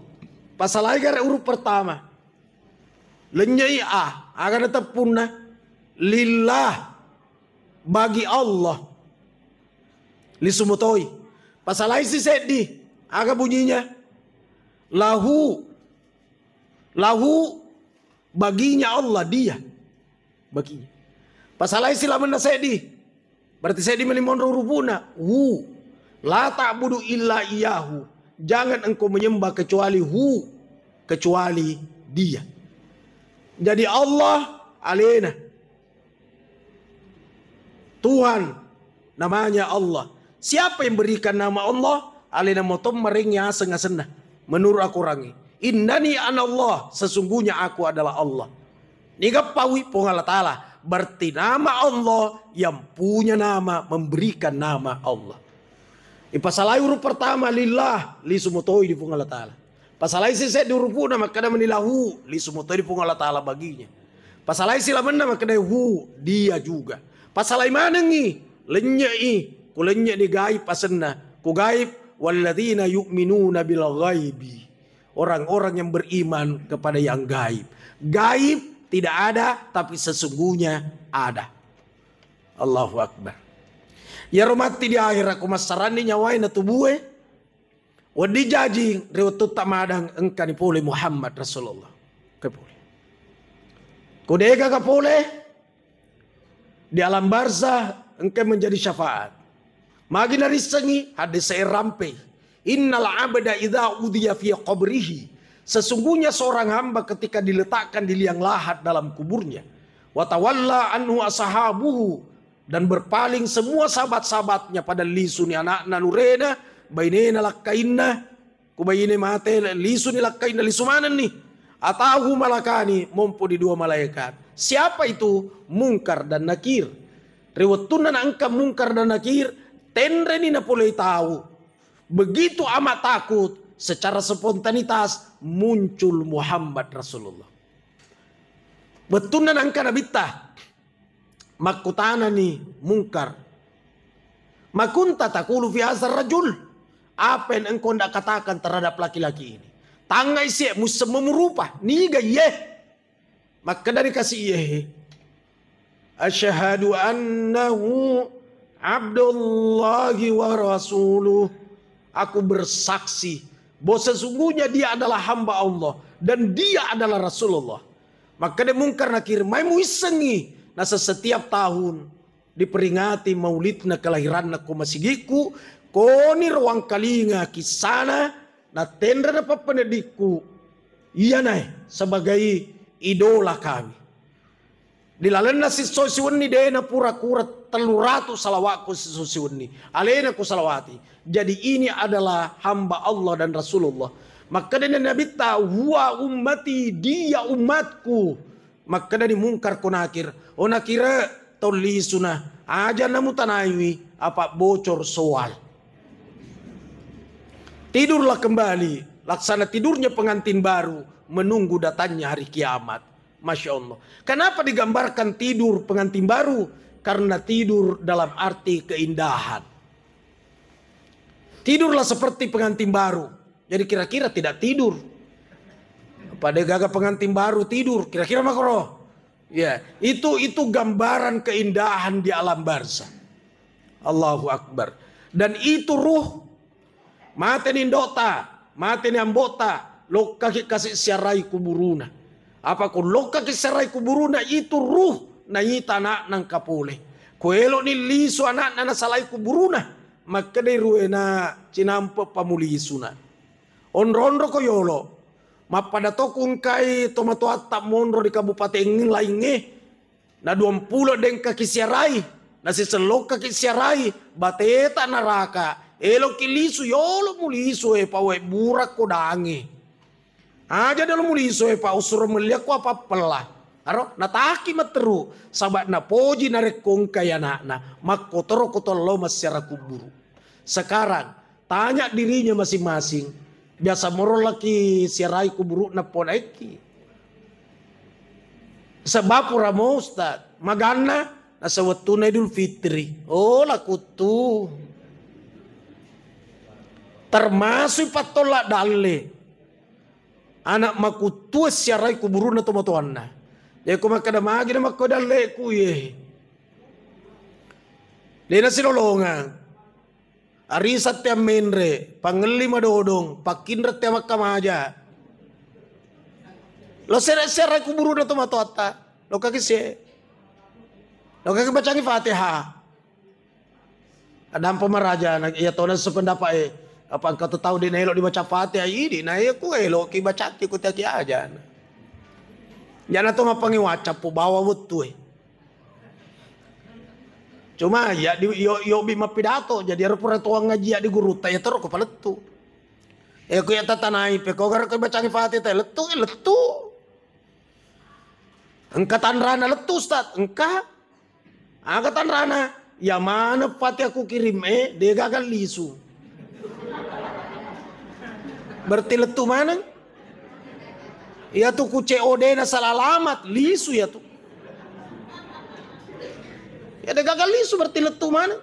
Pasalai gare huruf pertama. Lenyei a, aga nateppunna? Lillah. Bagi Allah. Lisu motoi. Pasalai si seddi. Aga bunyinya? Lahu. Lahu, baginya Allah, dia. Baginya. Pasalai si lamenna seddi. Berarti seddi mani monro hurufuna. Hu. La ta'budu illa iyahu. Jangan engkau menyembah kecuali hu, kecuali dia. Jadi Allah alena. Tuhan, namanya Allah. Siapa yang berikan nama Allah? Alena motong marengi aseng-asenna. Menurut Al-Quran, innani anallah, sesungguhnya aku adalah Allah. Nigappawi Puang Allah Ta'ala. Berarti nama Allah yang punya nama, memberikan nama Allah. Ipasalai huruf pertama lillah, lisu motoi di Puang Allah Ta'ala. Pasalai si seddi hurufuna, makkeda mani lahu, lisu motoi di Puang Allah Ta'ala baginya. Pasalai si lamenna, makkeda hu, dia juga. Pasalai manengi, lenyei, ku lenyeni gaib asenna, ku gaib, walladzina yu'minuna bil ghaibi. Orang-orang yang beriman kepada yang gaib. Gaib tidak ada, tapi sesungguhnya ada. Allahu Akbar. Iyaro matti di akhirat, ku massaranni nyawai na tubue, wedding jaji ri wettutta madang engkani pole Muhammad Rasulullah. Engka pole. Ko degaga pole, di alam barzah engka menjadi syafaat. Magi narissengi hadis e rampei. Innal abda idza udiya fi qabrihi. Sesungguhnya seorang hamba ketika diletakkan di liang lahat dalam kuburnya. Watawalla anhu ashabuhu. Dan berpaling semua sahabat-sahabatnya pada lisuni anakna nurena, bainena lakkainna, ku baine mate, lisuni lakkainna, lisu manenni. Atahu malakani, mompo di dua malaikat. Siapa itu? Mungkar dan Nakir. Ri wettunna naengka Mungkar dan Nakir, tenreni napolei tau. Begitu amat takut, secara spontanitas muncul Muhammad Rasulullah. Wettunna naengka Nabitta, makkutanani Mungkar, "Ma kunta taqulu fi hadzal rajul?" Apa yang engkau hendak katakan terhadap laki-laki ini? Tangngai sie, musseng memurupa, niga iye? Makkedani kasi iye, "Asyhadu annahu abdullahi wa rasuluh." Aku bersaksi bahwa sesungguhnya dia adalah hamba Allah dan dia adalah Rasulullah. Makkeda Mungkar Nakir, "Mai muissengi, nasa setiap tahun diperingati maulidna kelahiranna ko masigiku, koni roangkalinga kissana, na tenra na pappenedikku, iyanae sebagai idola kami." Di lalenna sissosi wenni de napura-kura tellu ratu salawakku sissosi wenni. Alena ku salawati. Jadi ini adalah hamba Allah dan Rasulullah. Makkedani Nabitta, "Huwa ummati, dia umatku." Makkedani Mungkar ko Nakir, "O Nakire, tollisuna, aja namutanaiwi, apa bocor soal." Tidurlah kembali, laksana tidurnya pengantin baru menunggu datangnya hari kiamat. Masya Allah. Kenapa digambarkan tidur pengantin baru? Karena tidur dalam arti keindahan. Tidurlah seperti pengantin baru. Jadi kira-kira tidak tidur. Pada gaga pengantin baru tidur, kira-kira makro. Ya, itu itu gambaran keindahan di alam barzah. Allahu Akbar. Dan itu ruh Mateni indo'ta, mateni ambo'ta, lokkaki kasi siarai kuburuna. Apa ko lokkaki siarai kuburuna, itu ruh naita ana'na engka pole. Ko elo'ni lisu ana'na nasalai kuburuna, makkedai ruena cinampe pamulisuna. Onro-onroko yolo, mappada to ku engkai tomatoatta monro di kabupaten laingnge, Na duampulo dengkaki siarai, nasiseng lokkaki siarai, bateta naraka, eloki lisu yolo mulisu e pa wae burakko dange. Aja dolo mulisu e pa usuro melliakko apa pella. Aro, nataki matteru, saba' napoji narekko engkai ana'na, makkotoro ko tollo massiara kuburu. Sekarang, tanya dirinya masing-masing, biasa moro laki siarai kuburu'na ponaekki. Sebab pura mo, Ustaz, maganna nasa wettunna Idul Fitri. Oh, lakuttu. Termasuk pattolla dalle. Anak makuttu siarai kuburu'na tomatoanna. Jadi ko makkeda magi na makko dalle'ku ye. Dena silolongang. Arisa te ammenre, pangelli madodong, pakkinre te makkamaja. Lo sere-sere kuburu'na tomatoatta, lo kaki se. Lo kaki bacangi Fatihah. Adampa maraja na iya tona sependapat e. Apa engka tu tau de naelo dibaca Fatihah, idi na iya ku elo ki bacaki ku tiaki aja. Jana to mappangi wacappu bawa wettu e. Cuma ya di yo yo bi mappidato, jadi ero pura tuang ngaji ya di gurutta ya toro ko palettu. E ku ya tatanai pe ko garo ko bacangi Fatihah te lettu, e lettu. Engka tanrana lettu, Ustaz, engka. Aga tanrana? Ya maneng Fatihah ku kirim e, de gaga lisu. Berarti lettu maneng. Iya tu ku C O D na salah alamat, lisu ya tu. Ya de gaga lisu berarti lettu maneng.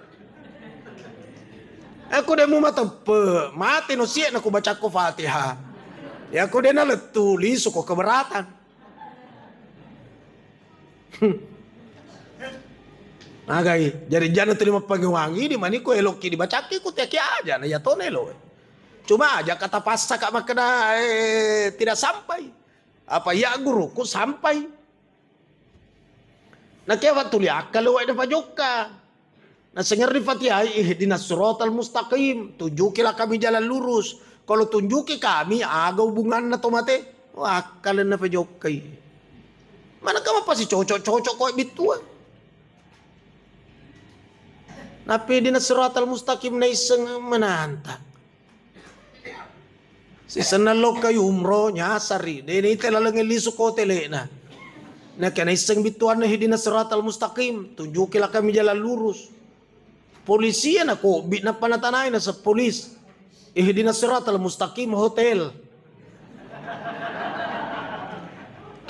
Aku de mu mateppe, mate no siek na ku bacakko Fatihah. Ya aku de na lettu, lisu ko keberatan. Nagai, jari jana tuli mappangewangi di maniko elokki dibacakki ku tiaki aja na iya tona elo. Cuma aja kata passa ka makkeda, eh, tidak sampai. Apa iya guruku sampai. Nakewa tuli akkale wae dipajokka. Nasengerni Fatihai, ihdinas siratal mustaqim, tunjukilah kami jalan lurus. Kalau tunjuki kami, aga hubunganna to mate? Wah, akkalenna pajokkai. Manakka mappasi cocok-cocok koe bittua. Nappi ihdinas siratal mustaqim naisseng menantang. Sisenna lokkai umroh, nyasari. De naita laleng lisu ko tele'na. Nakke naisseng bittuanna ihdinas siratal mustaqim, tunjukilah kami jalan lurus. Polisi na ko bi nappa natanai naseng polis. Ihdinas siratal mustaqim hotel.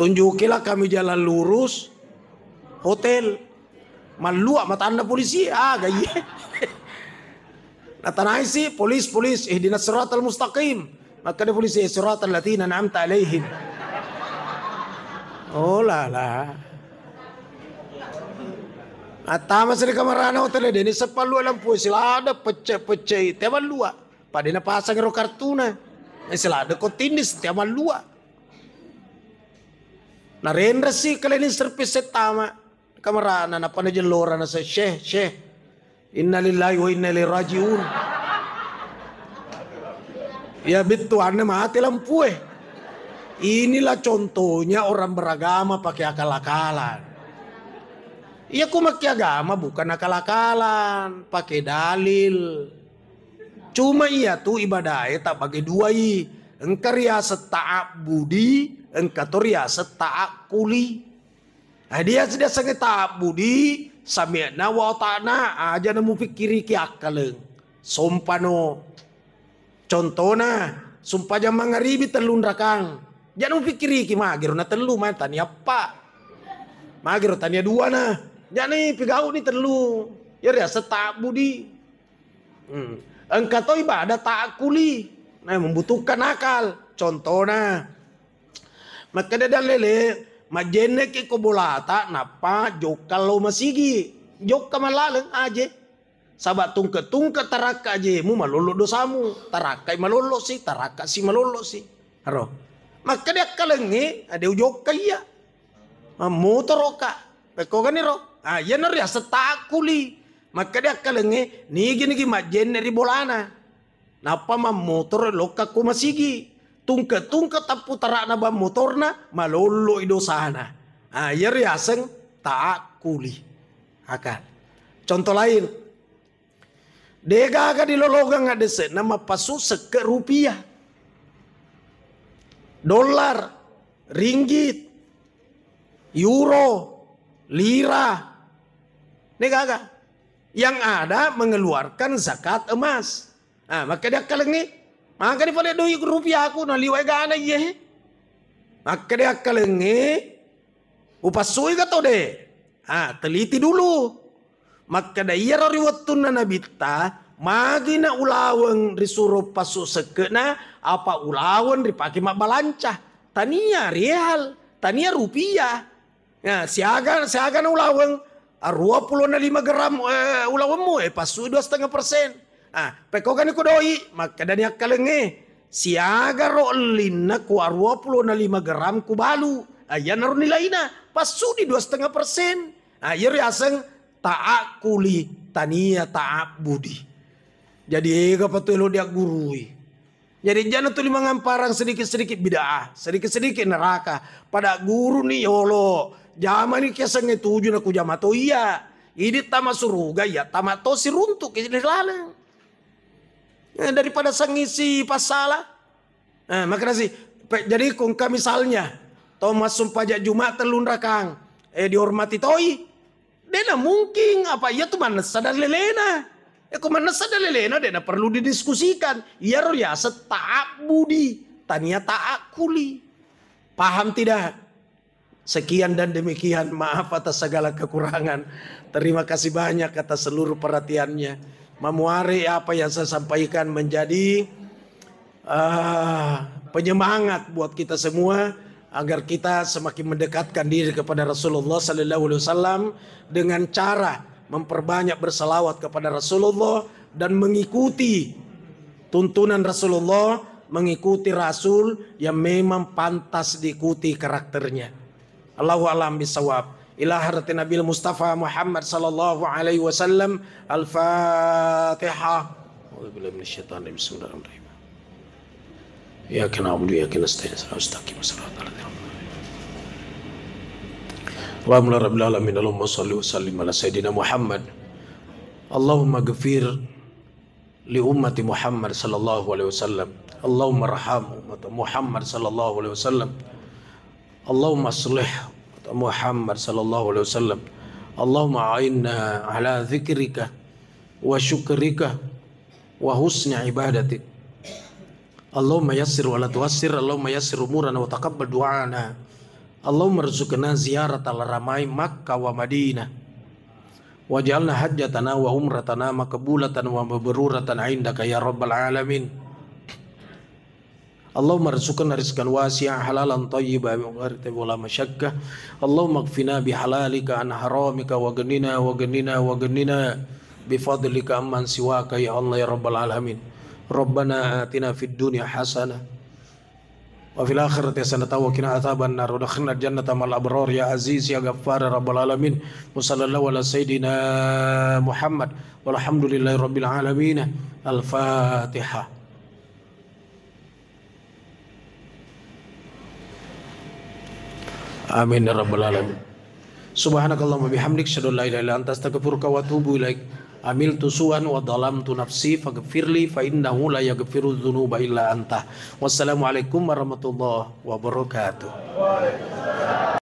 Tunjukilah kami jalan lurus hotel. Mallua matanna polisi, aga iye. Natanaisi, "Polis, polis, ihdinas siratal mustaqim." Makkeda polisi, "Siratal ladzina an'amta alaihim." Oh la la. Attama seri kamarana hotel, deni sepallu lampu silada pecce-pecce te mallua. Pada napasang ro kartuna. Eh, silada ko tindis te mallua. Narenresi kalening servis settama. Kamarana, nappa najellora naseng, "Syekh, Syekh, innalillahi wa inna ilaihi rajiun." Ya, bettuanna mate lampue. Inilah contohnya orang beragama pakai akal-akalan. Iya, ku makke agama bukan akal-akalan, pakai dalil. Cuma iya tu ibadae tabbagi duai. Engka riaseng ta'abbudi, engka to riaseng ta'akkuli. Nah, dia, dia sengge ta'abbudi, sami'na wa ata'na, aja namupikkiriki akkaleng. Sompano. Contona, sumpajang mangaribi tellung rakang. Jana mupikkiriki magiro na tellu, mai tania eppa. Magiro tania dua na. Jana pigau ni tellu. Ya riaseng ta'abbudi. Hmm. Engka to ibadah ta'akkuli. Nah, membutuhkan akal. Contona, makkeda dallele, majjenneki ko bolata, nappa jokka lao masigi. Jokka malaleng aje. Saba tungke-tungke tarakka ajemu, malollo dosamu. Tarakkai malollo si, tarakka si malollo si. Aro. Makkeda akkalengnge, ade ujokka iya. Mammotoroka. Pekkogani ro? Ah, iyana riaseng ta'akkuli. Makkeda akkalengnge, nigi-nigi majjenne ri bolana. Nappa mammotoro lokka ko masigi. Tungke-tungke tappu tara'na bang motorna, malollo i dosana. Ah, iya riaseng ta'akkuli. Akal. Contoh lain. Degaga dilolongeng adese'na mappasu sekke rupiah. Dolar, ringgit. euro, lira. Degaga. Yang ada mengeluarkan zakat emas. Ah, makkeda akkalengnge, magani pale doi rupiahku naliwa egana iye. Makkeda akkalengnge, upassui ga to de? Ah, teliti dulu. Makkeda iyaro ri wettunna Nabitta, magi na ulaweng risuro passu sekke'na, apa ulaweng ripake mabbalanca. Tania rihal, tania rupiah. Nah, siaga, siaga na ulaweng, ah, dua puluh lima gram, eh, ulawemmu, eh, passui dua setengah persen. Ah, pekkogani ko doi, makkedani akkalengnge, siaga ro ellinna ku dua puluh lima gram ku balu. Ah, iyanaro nilaina, passudi dua setengah persen. Ah, iyaro riaseng ta'akkuli, tania ta'abbudi. Jadi ega pa tu elo diaggurui. Jadi jana tuli mangamparang sedikit-sedikit bid'ah, sedikit-sedikit neraka. Pada guru ni yolo, jamani kiasengnge tuju na kujama to iya. Idi tama suruga iya, tama to siruntuk ki laleng. Eh, daripada sangisi pasala. Eh, makanya sih, pe-, jadi kongka misalnya, to massung pajak Jumat tellung rakang, eh, dihormati toi. Dena mungkin apa iya tu mannessa dalelena. Eh, ko mannessa dalelena, dena perlu didiskusikan. Iyaro riaseng ta'abbudi, tania ta'akkuli. Paham tidak? Sekian dan demikian, maaf atas segala kekurangan. Terima kasih banyak atas seluruh perhatiannya. Mamuare apa yang saya sampaikan menjadi, eh, penyemangat buat kita semua agar kita semakin mendekatkan diri kepada Rasulullah sallallahu alaihi wasallam dengan cara memperbanyak bersalawat kepada Rasulullah dan mengikuti tuntunan Rasulullah, mengikuti Rasul yang memang pantas diikuti karakternya. Allahu a'lam bisawab. Ila hadratin Nabil Mustafa Muhammad sallallahu alaihi wasallam. Al-Fatihah. A'udzubillahi minasyaitonir rajim. Bismillahirrahmanirrahim. Iyyaka na'budu wa iyyaka nasta'in. Ihdinas siratal mustaqim. Siratal ladzina an'amta 'alaihim. Alhamdulillahi rabbil alamin. Allahumma shalli wa sallim ala sayyidina Muhammad. Allahumma ghfir li ummati Muhammad sallallahu alaihi wasallam. Allahumma arham ummata Muhammad sallallahu alaihi wasallam. Allahumma aslih ummata Muhammad sallallahu alaihi wasallam. Allahumma a'inna ala dzikrika wa syukrika wa husni ibadatik. Allahumma yassir wa la tuassir. Allahumma yassir umurana wa taqabbal du'ana. Allahumma rzuqna ziyaratal haramain Makkah wa Madinah. Waj'alna hajjatana wa umratana maqbulatan wa mabruratan indaka ya rabbal alamin. Allahumma rzuqna rizqan wasi'an halalan thayyiban min ghairi taabin wala masyaqqah. Allahumma kfina bihalalika an haramika wa ghnina wa ghnina wa ghnina bifadlika amman siwaka ya Allah ya rabbal alamin. Rabbana atina fid dunya hasanah wa fil akhirati hasanatan wa qina adzaban nar. Wa adkhilnal jannata ma'al abrar ya Aziz ya Ghaffar ya Rabbal alamin. Wa sallallahu ala sayyidina Muhammad walhamdulillahi rabbil alamin. Al-Fatihah. Amin ya rabbal alamin. Subhanakallahumma bihamdik, asyhadu an la ilaha illa anta, astaghfiruka wa atubu ilaik. Amiltu su'an wa dhalamtu nafsi, faghfirli fa innahu la yaghfiru dzunuba illa anta. Wassalamualaikum warahmatullahi wabarakatuh.